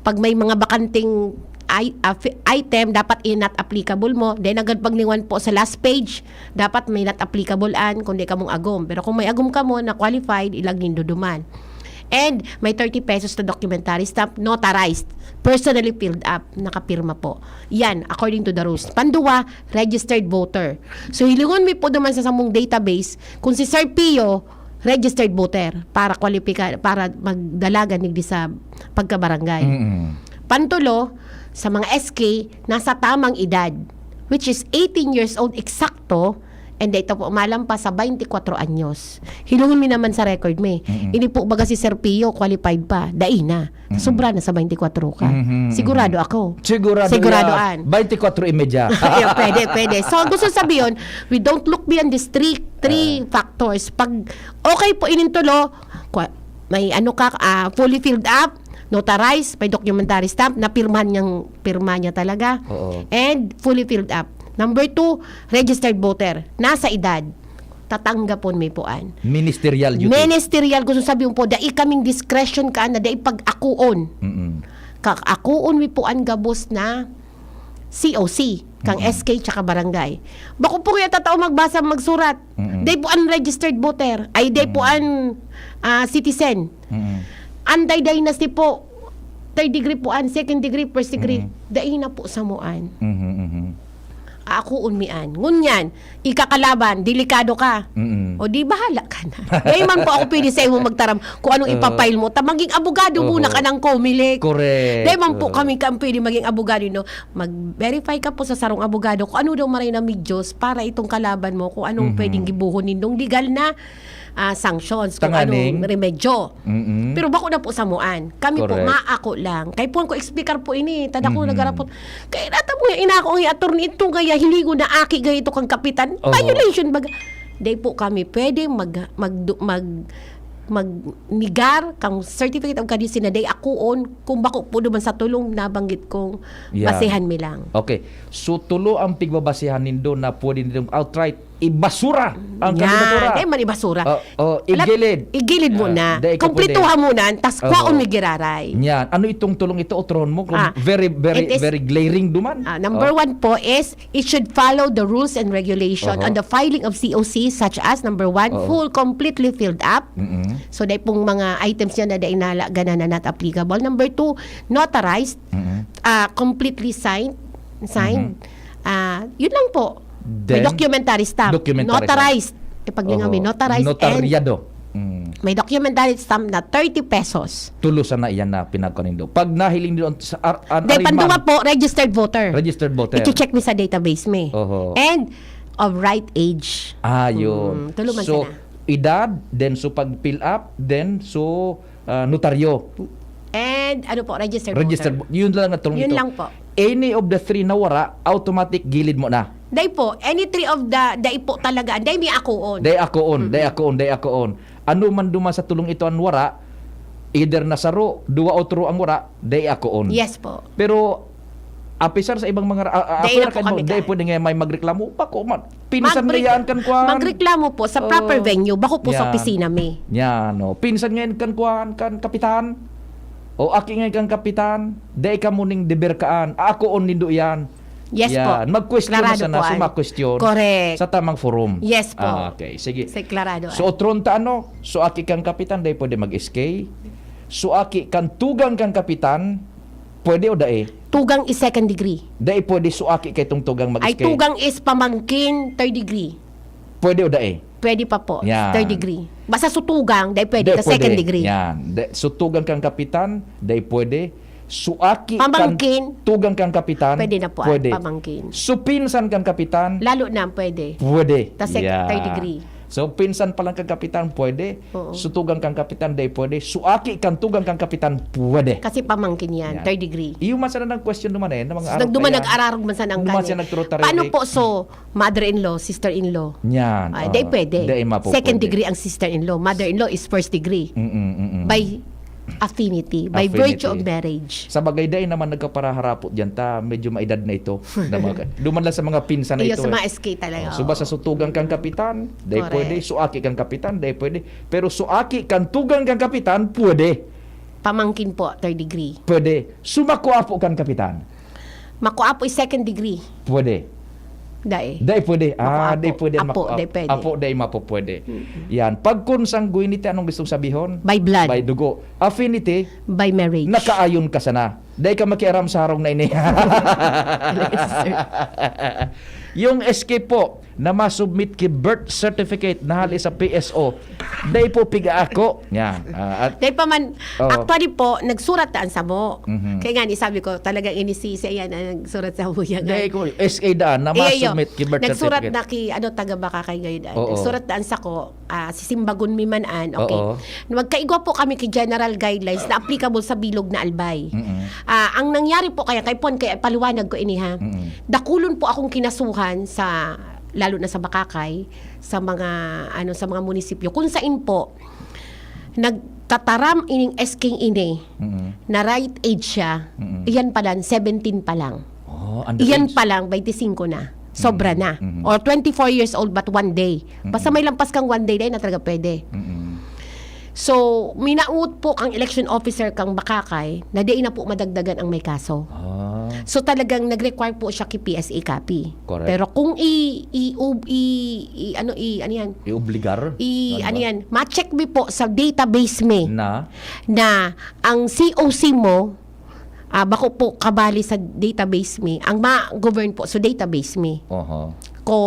Pag may mga bakanting i- ah, fi- item, dapat i-not applicable mo. Then, agad paglingon po sa last page, dapat may not applicable an, kung di ka mong agom. Pero kung may agom ka mo na qualified, ilag nindo duman. And may thirty pesos na documentary stamp, notarized, personally filled up, nakapirma po. Yan, according to the rules. Panduwa, registered voter. So, hilingon mi po duman sa samong database, kung si Sir Pio, registered voter para kwalipika, para magdalagan digdi sa pagkabarangay. Mm-mm. Pantulo, sa mga S K, nasa tamang edad, which is eighteen years old eksakto, and ito po, malampas sa twenty-four anyos. Hilungon mi naman sa record mi. Mm-mm. Ini po baga si Sir Pio, qualified pa. Dai na. Mm-mm. Sobra na sa twenty-four ka. Mhm, mhm. Sigurado ako. Sigurado Sigurado na. an. Twenty-four y media. Ayun, pwede, pwede. So, ang gusto sabihin, we don't look beyond these three, three factors. Pag okay po ining tulo, kwa- may ano ka, ah, fully filled up, notarized, may documentary stamp, na pirmahan niyang, pirma niya talaga, Oo. and fully filled up. Number two, registered voter. Nasa edad. Tatanggapon mi po an. Ministerial duty. Ministerial, gusto sabihin po, dai kaming discretion ka na dai pag-akuon. Mm-mm. Kakakuon mi po an gabos na C O C, kang Mm-mm. S K tsaka barangay. Bako po kaya tatao magbasa, magsurat. Mm-mm. Day po an registered voter. Ay, day po Mm. an ah, citizen. Mm-mm. Anday dynasty po, third degree po an, second degree, first degree. Mm. Dai na po samuan. Mhm, mhm. Akuon mi an. Ngunyan, ikakalaban, delikado ka. Mm-mm. O di bahala ka na. Dai man po ako pwede sa imo magtaram kung anong Oo. ipapile mo. Ta maging abogado muna Oo. ka ng Comelec. Correct. Dai man po Oo. kami kang pwede maging abogado, no? Mag-verify ka po sa sarong abogado kung ano daw maray na medyos para itong kalaban mo, kung anong Mhm. pwedeng gibuhon nindong legal na ah, sanctions, kung Tanganing. Anong remedyo. Mm-mm. Pero bako na po samuan. Kami po, Correct. Maako lang. Kay puwan ko explicar po ini, tada ko Mhm. nagarapot. Kay nata mo yung inako ang attorney, ito gaya, hiligo na aki gaya ito kang kapitan. Oho. Violation baga. Day po kami pwede mag, mag, mag, magnigar kang certificate of candidacy na day akuon kung bako po duman sa tulong nabanggit kong Yeah. basehan mi lang. Okay. So, tulo ang pigbabasehan nindo na pwede nindong outright ibasura ang Yan. kandidatura. Dahil man ibasura. Oh, oh, Alam, igilid. Igilid mo Ah, na. dahil ka Kompletuhan pwede. Mo na, tas Oo. Kwaon mi giraray. Yan. Ano itong tulong ito? Utrohon mo kung Ah, very, very, it is- very glaring duman. Ah, number Oh. one po is, it should follow the rules and regulation Oho. on the filing of C O C, such as, number one, Oo. full, completely filled up. Mm-mm. So, dahil pong mga items niya na dahil nalaganan na not applicable. Number two, notarized, Mm-mm. ah, completely signed. Signed. Mhm. Ah, yun lang po. May Then, documentary stamp. documentary Notarized. E, pag nga Oo. may notarized and Notaryado. Mm. may documentary stamp na thirty pesos. Tulo sana iyan na pinagkanindo. Pag nahiling doon sa ar- an Then, ariman, panduwa po, registered voter. Registered voter. I-check mi sa database mi. Oho. And of right age. Ah, yun. Mm, tulo man So, sana. Edad, then so pag fill up, then so ah, notaryo. And ano po, registered, Registered. voter. Yun lang ang tulong Yun ito. Lang po. Any of the three na wara, automatic gilid mo na. Day po, any three of the, day po talaga, day mi akoon. Day akoon, Mm-mm. day akoon, day akoon. Ano man duman sa tulong ito ang wara, either na saro, duwa o tro ang wara, day akoon. Yes po. Pero, apisar sa ibang mga, uh, Day na po kami day ka- pwede nga may magreklamo, pa ko man. Pinsan Magre- yan kan kwan. Magreklamo po sa proper Oo. venue, bako po sa Yan. Opisina mi. Yan, no. Pinsan ngayon kan kwan, kan kapitan. O aki ngayon kan kapitan, day ka muning deber kaan. Akoon nindo yan. Yes po. Yan. Mag-question Klarado sana, po, ay. Suma-question Correct. Sa tamang forum. Yes po. Ah, okay, sige. Sa klarado, So, ay. Otron ta ano? So, aki kang kapitan, day pwede mag-S K. So, aki kang tugang kang kapitan, pwede o dae? Tugang is second degree. Dae pwede so aki kay itong tugang mag-S K. Ay, tugang is pamangkin third degree. Pwede o dae? Pwede pa po. Yan. Third degree. Basta sutugang, dai pwede, Dai ta second pwede. Degree. Yan. Dai, sutugang kang kapitan, dai pwede. Suaki Pamangkin. Kan tugang kang kapitan, Pwede na po, pwede. Pamangkin. Supinsan kang kapitan, Lalo na, pwede. pwede. Ta sec- Yan. Third degree. So, pinsan pa lang kang kapitan, pwede. Oo. Sutugang kang kapitan, dai pwede. Suaki kan tugang kang kapitan, pwede. Kasi pamangkin yan, Yan. third degree. Iyo man sana ng question naman eh, ng mga So, nagduman kaya, nag-ararog man sana ang duman kani. siya nagtrutarere. Paano po? So, mother-in-law, sister-in-law. Yan. Ay, dai Oo. pwede. Dai mapo Second pwede. Degree ang sister-in-law. Mother-in-law is first degree. Mm-mm, mm-mm. By affinity, by Affinity. Virtue of marriage. Sa bagay, dai naman nagkaparaharapot dyan ta, medyo maedad na ito. Na mga, duman lang sa mga pinsan na Iyo, ito. sa eh. mga S K talaga. Oh, so basta sutugang kang kapitan, dai Correct. pwede. Suaki kang kapitan, dai pwede. Pero suaki kang tugang kang kapitan, pwede. Pamangkin po, third degree. Pwede. Sumakuapo kang kapitan. Makuapo is second degree. Pwede. Dai. Dai pwede. Ah, Makuapo. dai pwede. Apo, Maku- dai pwede. Apo, dai mapo pwede. Yan. Pag consanguinity, anong gustong sabihon? By blood. By dugo. Affinity, By marriage. nakaayon ka sana. Dai ka makiaram sa harong na ini. Yes, sir. Yung S K po, na masubmit ki birth certificate na hali sa P S O, dai po piga ako. Yan. Ah, at, Dahil pa man, Oo. actually po, nagsurat na ang samo. Mhm. Kaya nga, ni sabi ko, talagang ini si, si Ayan ang nagsurat sa buya. Dai ko, S K daan na Iyo, iyo. masubmit ki birth Nagsurat certificate. Na ki, ano, taga Bakakay ngayon. Ay, Oo. Nagsurat na ang sako, ah, sisimbagon mi man an, okay. Oo. Magkaigwa po kami ki general guidelines na applicable sa bilog na Albay. Mm-mm. Ah, ang nangyari po kaya, kay Pon, kaya paliwanag ko ini ha. Mm-mm. Dakulon po akong kinasuhan sa, lalo na sa Bakakay, sa mga, ano, sa mga munisipyo. Kung sain po, nagtataram ining S K ini Mm-mm. na right age siya, Mm-mm. iyan pa lang, seventeen pa lang. Oh, Iyan underage. pa lang, twenty-five na. Sobra Mm-mm. na. Mm-mm. Or twenty-four years old but one day. Basta Mm-mm. may lampas kang one day, dai na talaga pwede. Mm-mm. So, minaot po kang election officer kang Bakakay na di na po madagdagan ang may kaso. Ah, So, talagang nag-require po siya ki P S A copy. Correct. Pero kung i, i, ub- i, i, ano, i, ano yan? i-obligar? I, Ano ano ba? yan? Ma-check mi po sa database mi Na? na ang C O C mo, ah, bako po kabali sa database mi. Ang ma-govern po sa database mi. Oho. Ko,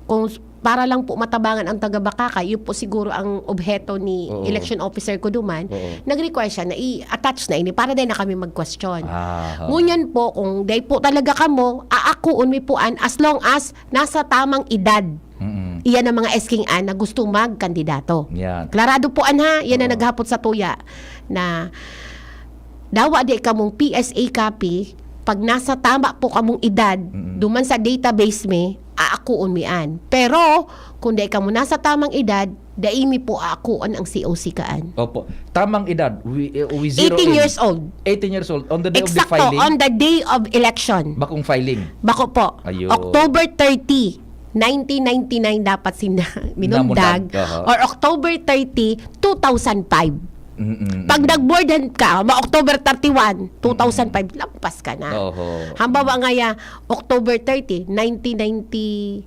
kung s- para lang po matabangan ang taga Bakakay, yun po siguro ang obheto ni Oo. election officer ko duman. Oo. Nag-request siya na i-attach na ini para dai na kami mag-question. Ah, Ngunyan po, kung dai po talaga kamo, aakuon mi po an as long as nasa tamang edad. Mm-mm. Iyan ang mga S K an na gusto magkandidato. Yan. Klarado po an ha, yan ang Oo. naghapot sa tuya na dawa di kamong P S A copy, pag nasa tama po kamong edad, Mm-mm. duman sa database mi, aakuon mi an. Pero, kung dai kamo nasa tamang edad, dai mi po aakuon ang C O C kaan. Opo. Tamang edad. We, eh, we zero eighteen in. years old. eighteen years old. On the day of the Eksakto, filing. On the day of election. Bakong filing. Bako po. Ayun. October thirty, nineteen ninety-nine dapat sinda minundag. Namundag, aha. Or October thirty, two thousand five. Mm-mm. Pag nag-board hand ka, ma October thirty-one, two thousand five, lampas ka na. Oho. Halimbawa nga ya, October thirty, nineteen ninety,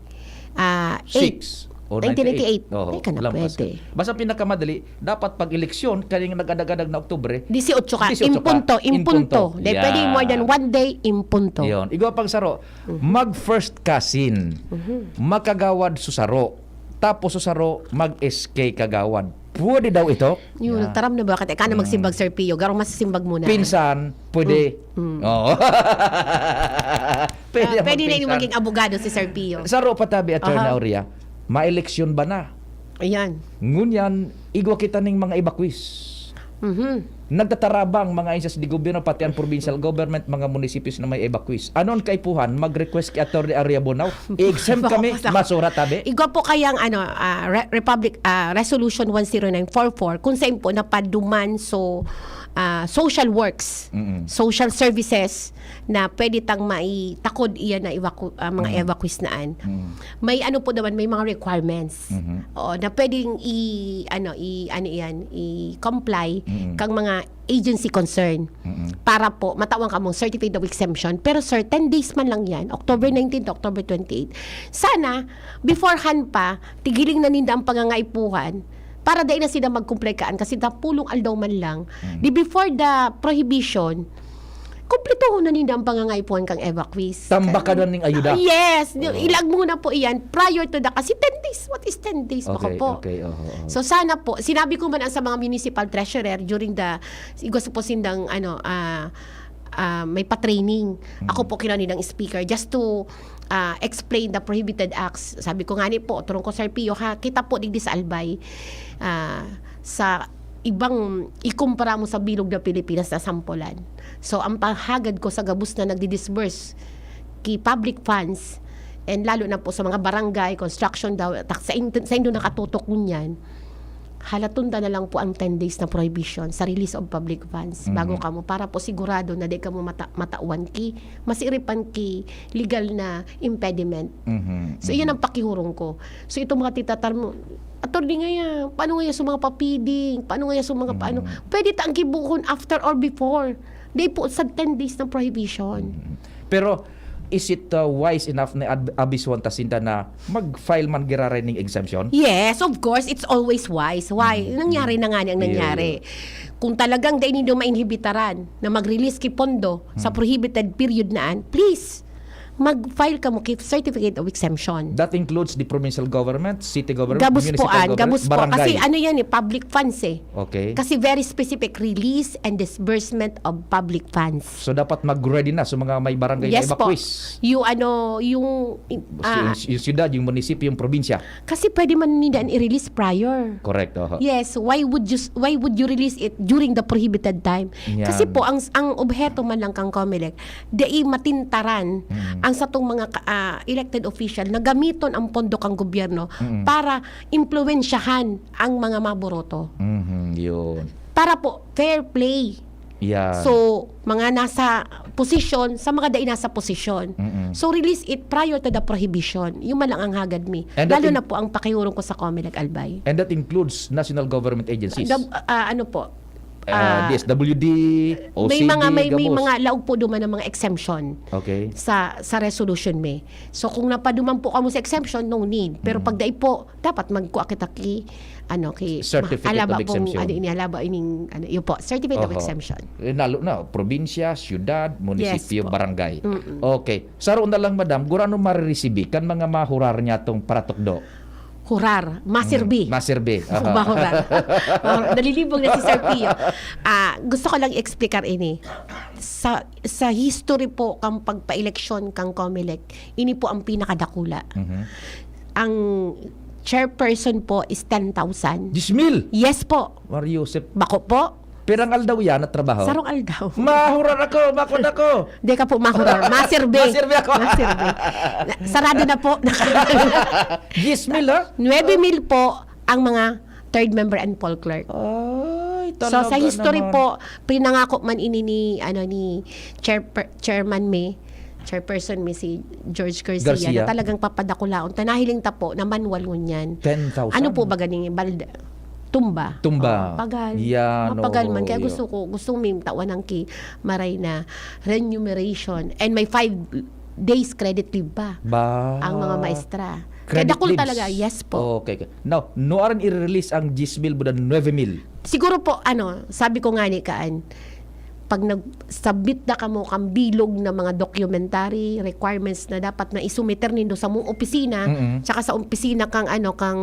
ah, eight. Six. O Nineteen ninety-eight. Oho, Ay, ka na lampas pwede. Basta pinakamadali, dapat pag eleksyon, kaning nag-adag-adag na Oktubre, Dieciocho ka. Dieciocho ka. Impunto, impunto. Impunto. Di pwede Yan. More than one day, impunto. Yun. Igwa pang saro, Mhm. mag-first cousin, Mhm. magkagawad susaro, tapos susaro, mag-S K kagawad. Pwede daw ito? Yun, Yeah. nagtaram na ba? Kaya ka na Mm. magsimbag, Sir Pio. Garong masimbag muna. Pinsan, pwede. Mm. Mm. Oo. Ah, pwede na magpinsan. yung maging abogado si Sir Pio. Saro pa tabi, Attorney Aha. Aurea. Maeleksyon ba na? Ayan. Ngunyan, igwa kita ning mga evacuees. Mhm. Nagtatarabang mga ahensya de gobyerno, pati ang provincial government, mga munisipios na may evacuees. Ano ang kaipuhan? Mag-request kay Attorney Aurea Bonao. I-exempt kami, Baka masura tabi. Igwa po kayang ano, ah, Re- Republic ah, Resolution one zero nine four four, kung saan po napaduman so ah, social works, Mm-mm. social services na pwede tang maitakod iyan na evacu- ah, mga Mm. evacuees naan. Mm. May ano po naman, may mga requirements. Mhm. Oo, na pwedeng i ano i ano iyan, i-comply Mm-mm. kang mga agency concern Mm-mm. para po matawan kamong certificate of exemption, pero sir, ten days man lang yan, October nineteen to October twenty-eight. Sana beforehand pa, tigiling na ninda ang pangangaipuhan para dai na sila mag-comply kaan kasi tapulong aldaw man lang. Mm. Di before the prohibition, Kumpletohon na ninda ang pangangaipuhan kang evacuees. Tambak ka na ning ayuda. Ah, yes. Di- Oo. Ilag muna po iyan prior to the, kasi ten days. What is ten days? Bako Okay, po. okay. Oho, oho. So sana po, sinabi ko man ang sa mga municipal treasurer during the, igwa po sindang, ano, ah, ah, may pa-training. Ako po kinani ng speaker just to ah, explain the prohibited acts. Sabi ko nga ni po, turong ko, Sir Pio, ha, kita po digdi sa Albay, ah, sa ibang ikumpara mo sa bilog na Pilipinas na sampulan. So, ang panghagad ko sa gabos na nagdi-disburse ki public funds, and lalo na po sa mga barangay, construction daw, tak-, sa, in- sa indo nakatutok ngunyan, halaton ta na lang po ang ten days na prohibition sa release of public funds bago kamo, para po sigurado na di kamo mata- matawan ki, masiripan ki legal na impediment. Mhm. So, iyan ang pakihurong ko. So, itong mga titatar mo, attorney nga yan, paano nga yan sa mga papiding? Paano nga yan sa mga paano? Pwede ta ang gibuhon after or before. Di po sa ten days ng prohibition. Pero is it uh, wise enough na ab- abisuhan ta sinda na mag-file man giraray ning exemption? Yes, of course, it's always wise. Why? Nangyari na nga ni ang Yeah, nangyari. Kung talagang dai nindo mainhibitaran na mag-release ki pondo sa prohibited period na an, please, mag-file kamo ki certificate of exemption. That includes the provincial government, city government, Gabos po municipal an, government, gabos po. barangay. Kasi ano yan eh, public funds eh. Okay. Kasi very specific, release and disbursement of public funds. So dapat mag-ready na sa mga may barangay Yes na po. evacuees. Yung ano, yung, So, ah, yung, yung siyudad, yung munisipyo, yung probinsya. Kasi pwede man nila i-release prior. Correct, oho. Yes, why would you s- why would you release it during the prohibited time? Yan. Kasi po ang ang obheto man lang kang Comelec, dai matintaran Mm. ang satong mga ka- ah, elected official na gamiton ang pondo kang gobyerno Mm. para impluwensyahan ang mga maboroto. Mhm, yun. Para po fair play. Yan. So, mga nasa posisyon, sa mga dai nasa posisyon. Mm-mm. So, release it prior to the prohibition. Yung man lang ang hagad mi. And that Lalo in- na po ang pakihurong ko sa Comelec Albay. And that includes national government agencies. Dab- ah, ano po? Ah, Ah, D S W D, O C D, may mga may, may gabos. Mga laog po duman ng mga exemption Okay. sa sa resolution mi. So kung napaduman po kamo sa exemption, no need. Pero Mm. Pag dai po, dapat magkuha kita ki ano ki Certificate halaba of pong exemption. Ano ini, halaba ining ano iyo po, certificate of Oho. Exemption. Eh, lalo na, probinsya, syudad, munisipyo, Yes po. Barangay. Mm-mm. Okay. Sa roon na lang, madam, gurano maririsibi kan mga mahurar niya tong paratukdo? Hurar, masirbi. Mm, masirbi. Aha. Mahurar. Mahurar. Nalilibog na si Sir Pio. Ah, gusto ko lang i-explicar ini. Sa sa history po kang pagpa-eleksyon kang Comelec, ini po ang pinakadakula. Mhm. Ang chairperson po is ten thousand. Diyes mil! Yes po. Mario Joseph. Bako po. Pirang aldaw yan at trabaho? Sarong aldaw. Mahurar ako! Makon ako! Di ka po mahurar. Masirbi. Masirbi ako. Masirbi. Na- Sarado na po. Diyes mil, ha? Nuebe mil po ang mga third member and poll clerk. Ay, So talaga sa history naman. Po, pinangako man ini ni ano ni chair, chairman mi, chairperson mi si George Garcia, Garcia. Na talagang papadakulaon. Ta nahiling ta po na manual ngunyan. Ten thousand. Ano po ba ganing balda? Tumba. Tumba. Oh, pagal. Yan, Mapagal man. oo, Kaya yun. Gusto ko, gusto mi tawan ang ki maray na remuneration. And may five days credit leave pa. Ba? Ang mga maestra. Credit Kaya dakul leaves. Talaga, yes po. Okay, okay. Now, nuarin i-release ang diyes mil budan nuebe mil? Siguro po, ano, sabi ko nga ni Kaan, pag nag-submit na kamo kang bilog na mga documentary requirements na dapat na isumiter nindo sa mong opisina, Mm-mm. Tsaka sa opisina kang ano kang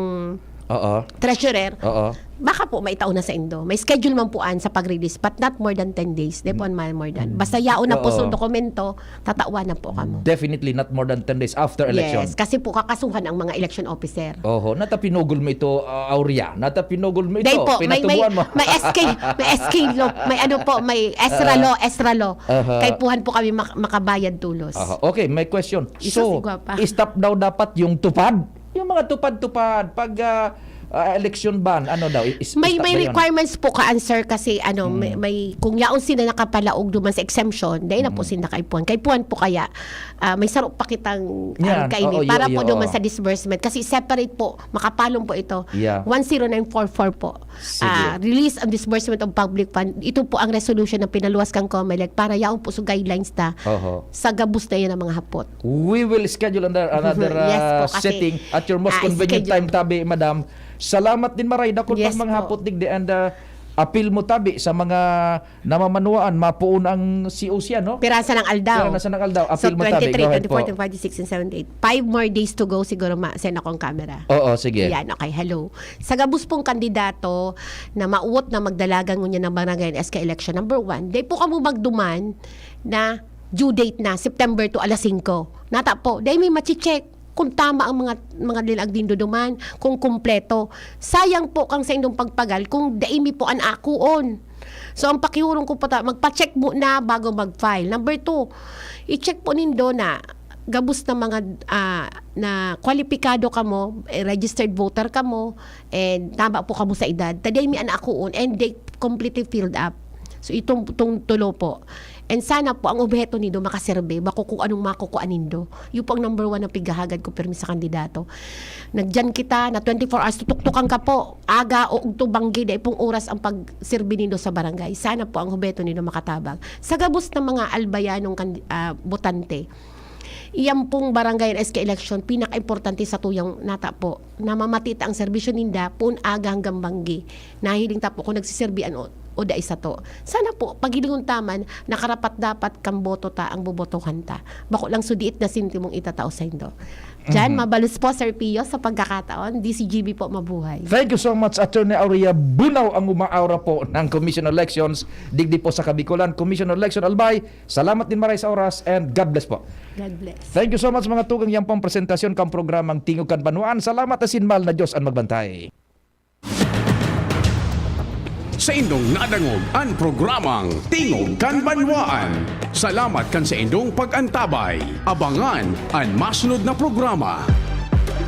Oo. Treasurer, Oo. Baka po maitao na sa indo. May schedule man po an sa pag-release, but not more than ten days. Di po man more than. Basta yaon na po Oo. So dokumento, tatawan na po kamo. Definitely not more than ten days after election. Yes, kasi po kakasuhan ang mga election officer. Oho, nata pinugol mo ito, uh, Aurea. Nata pinugol mo ito. Dahil po, may, may, Pinatubuan mo. May S K, may S K law, may ano po, may Ezra law, Ezra law. Aha. Kaipuhan po kami mak- makabayad tulos. Aha. Okay, may question. Isa So, sigwa pa. Stop daw dapat yung tupad? Yung mga tupad-tupad pag ah, ah, election ban, ano daw? Is, May stop may ba yun? Requirements po ka answer kasi ano Mm. may, may kung yaon sila nakapalaog duman sa exemption, dahil na po sila kaipuhan. Kaipuhan po kaya ah, may saro pa kitang Yan. ah, kaini Oo, para iyo, po iyo, duman oo. Sa disbursement kasi separate po, makapalong po ito. Yeah. One zero nine four four po. Sige. Ah, release and disbursement of public fund. Ito po ang resolution na pinaluwas kang Comelec para yaon po sa guidelines ta Oho. Sa gabos na yan ang mga hapot. We will schedule another, another Yes uh, po, kasi, setting at your most ah, convenient schedule. Time, tabi, madam. Salamat din, Maray. Dakul Yes pang mga po. Hapot digdi and uh, apil mo tabi sa mga namamanuan, mapoon ang C O C, ano? Pira na sanang aldaw. Pira na sanang aldaw. So, Apil mo tabi. Go ahead po. Twenty-three, twenty-four, twenty-five, twenty-six, and seventy-eight. Five more days to go siguro, ma-send akong camera. Oo, sige. Yan, okay. Hello. Sa gabos pong kandidato na mauot na magdalagan ngunyan ng barangay and S K election, number one, dai po kamo magduman na due date na, September two, alas singko. Nata po, dai mi mache-check kung tama ang mga, mga linaag nindo duman, kung kumpleto. Sayang po kan saindong pagpagal kung dai mi po an akuon. So, ang pakiurong ko po ta, magpa-check muna bago mag-file. Number two, i-check po nindo na gabos na mga, ah, na kwalipikado kamo, eh, registered voter kamo, and tama po kamo sa edad. Ta dai mi an akuon, and they completely filled up. So, itong, itong tulo po. And sana po, ang obheto nindo, makaserbe, bako kung anong makukuha nindo. Yun po ang number one na pighahagad ko, pirmi sa kandidato. Nagdiyan kita na twenty-four hours, tutuktukan ka po. Aga o ugto, banggi, dai pong oras ang pagserbi nindo sa barangay. Sana po, ang obheto nindo makatabang. Sa gabos ng mga albayanong kandi-, ah, botante, iyan pong barangay and S K election, pinaka-importante sa tuyang nata po, na mamati ta ang serbisyo ninda, poon aga hanggang banggi. Nahiling ta po kung nagsiserbian o, o dai sato. Sana po, paghilingon ta man, nakarapat-dapat kan boto ta ang bobotohan ta. Bako lang sudiit na sentimong itatao saindo. Diyan, Mhm. mabalos po, Sir Pio, sa pagkakataon. D C G B po, mabuhay. Thank you so much, Attorney Aurea Bunao, ang umaaura po ng Commission on Elections, digdi po sa Kabikolan. Commission on Election, Albay, salamat din maray sa oras and God bless po. God bless. Thank you so much, mga tugang. Yan po ang presentasyon kan programang Tingog kan Banwaan. Salamat asin mahal na Diyos an magbantay. Saindong nadangog an programang Tingog kan Banwaan. Salamat kan saindong pag-antabay. Abangan an masunod na programa.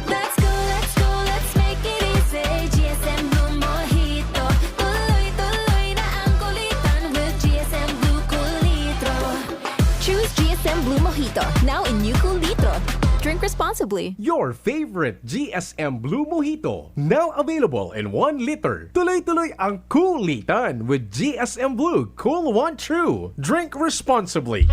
Let's go, let's go, let's make it easy. G S M Blue Mojito. Tuloy-tuloy na ang kulitan with G S M Blue Kulitro. Choose G S M Blue Mojito, now in new Kulitro. Drink responsibly. Your favorite G S M Blue Mojito, now available in one liter. Tuloy-tuloy ang kulitan with G S M Blue Cool One True. Drink responsibly.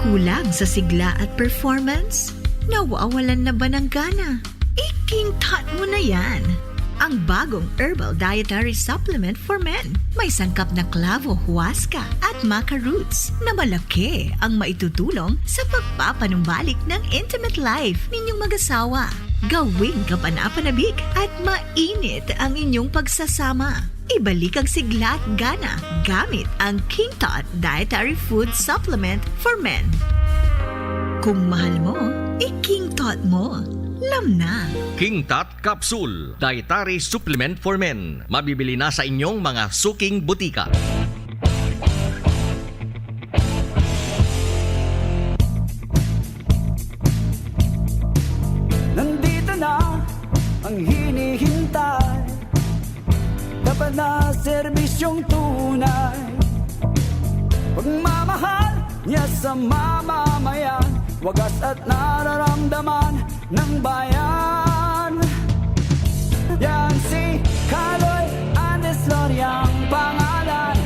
Kulang sa sigla at performance? Nawawalan na ba ng gana? I-King Tot mo na yan! Ang bagong herbal dietary supplement for men. May sangkap na clavo, huasca at maca roots na malaki ang maitutulong sa pagpapanumbalik ng intimate life ninyong mag-asawa. Gawing kapanapanabik at mainit ang inyong pagsasama. Ibalik ang sigla at gana gamit ang King Tot Dietary Food Supplement for Men. Kung mahal mo, i-King Tot mo. Lam na! King Tot Capsule, Dietary Supplement for Men. Mabibili na sa inyong mga suking butika. Nandito na ang hinihintay. Dapat na serbisyong tunay. Pagmamahal niya sa mamamayan. Wagas at nararamdaman ng bayan. Yan si Kaloy Andes Loria ang pangalan.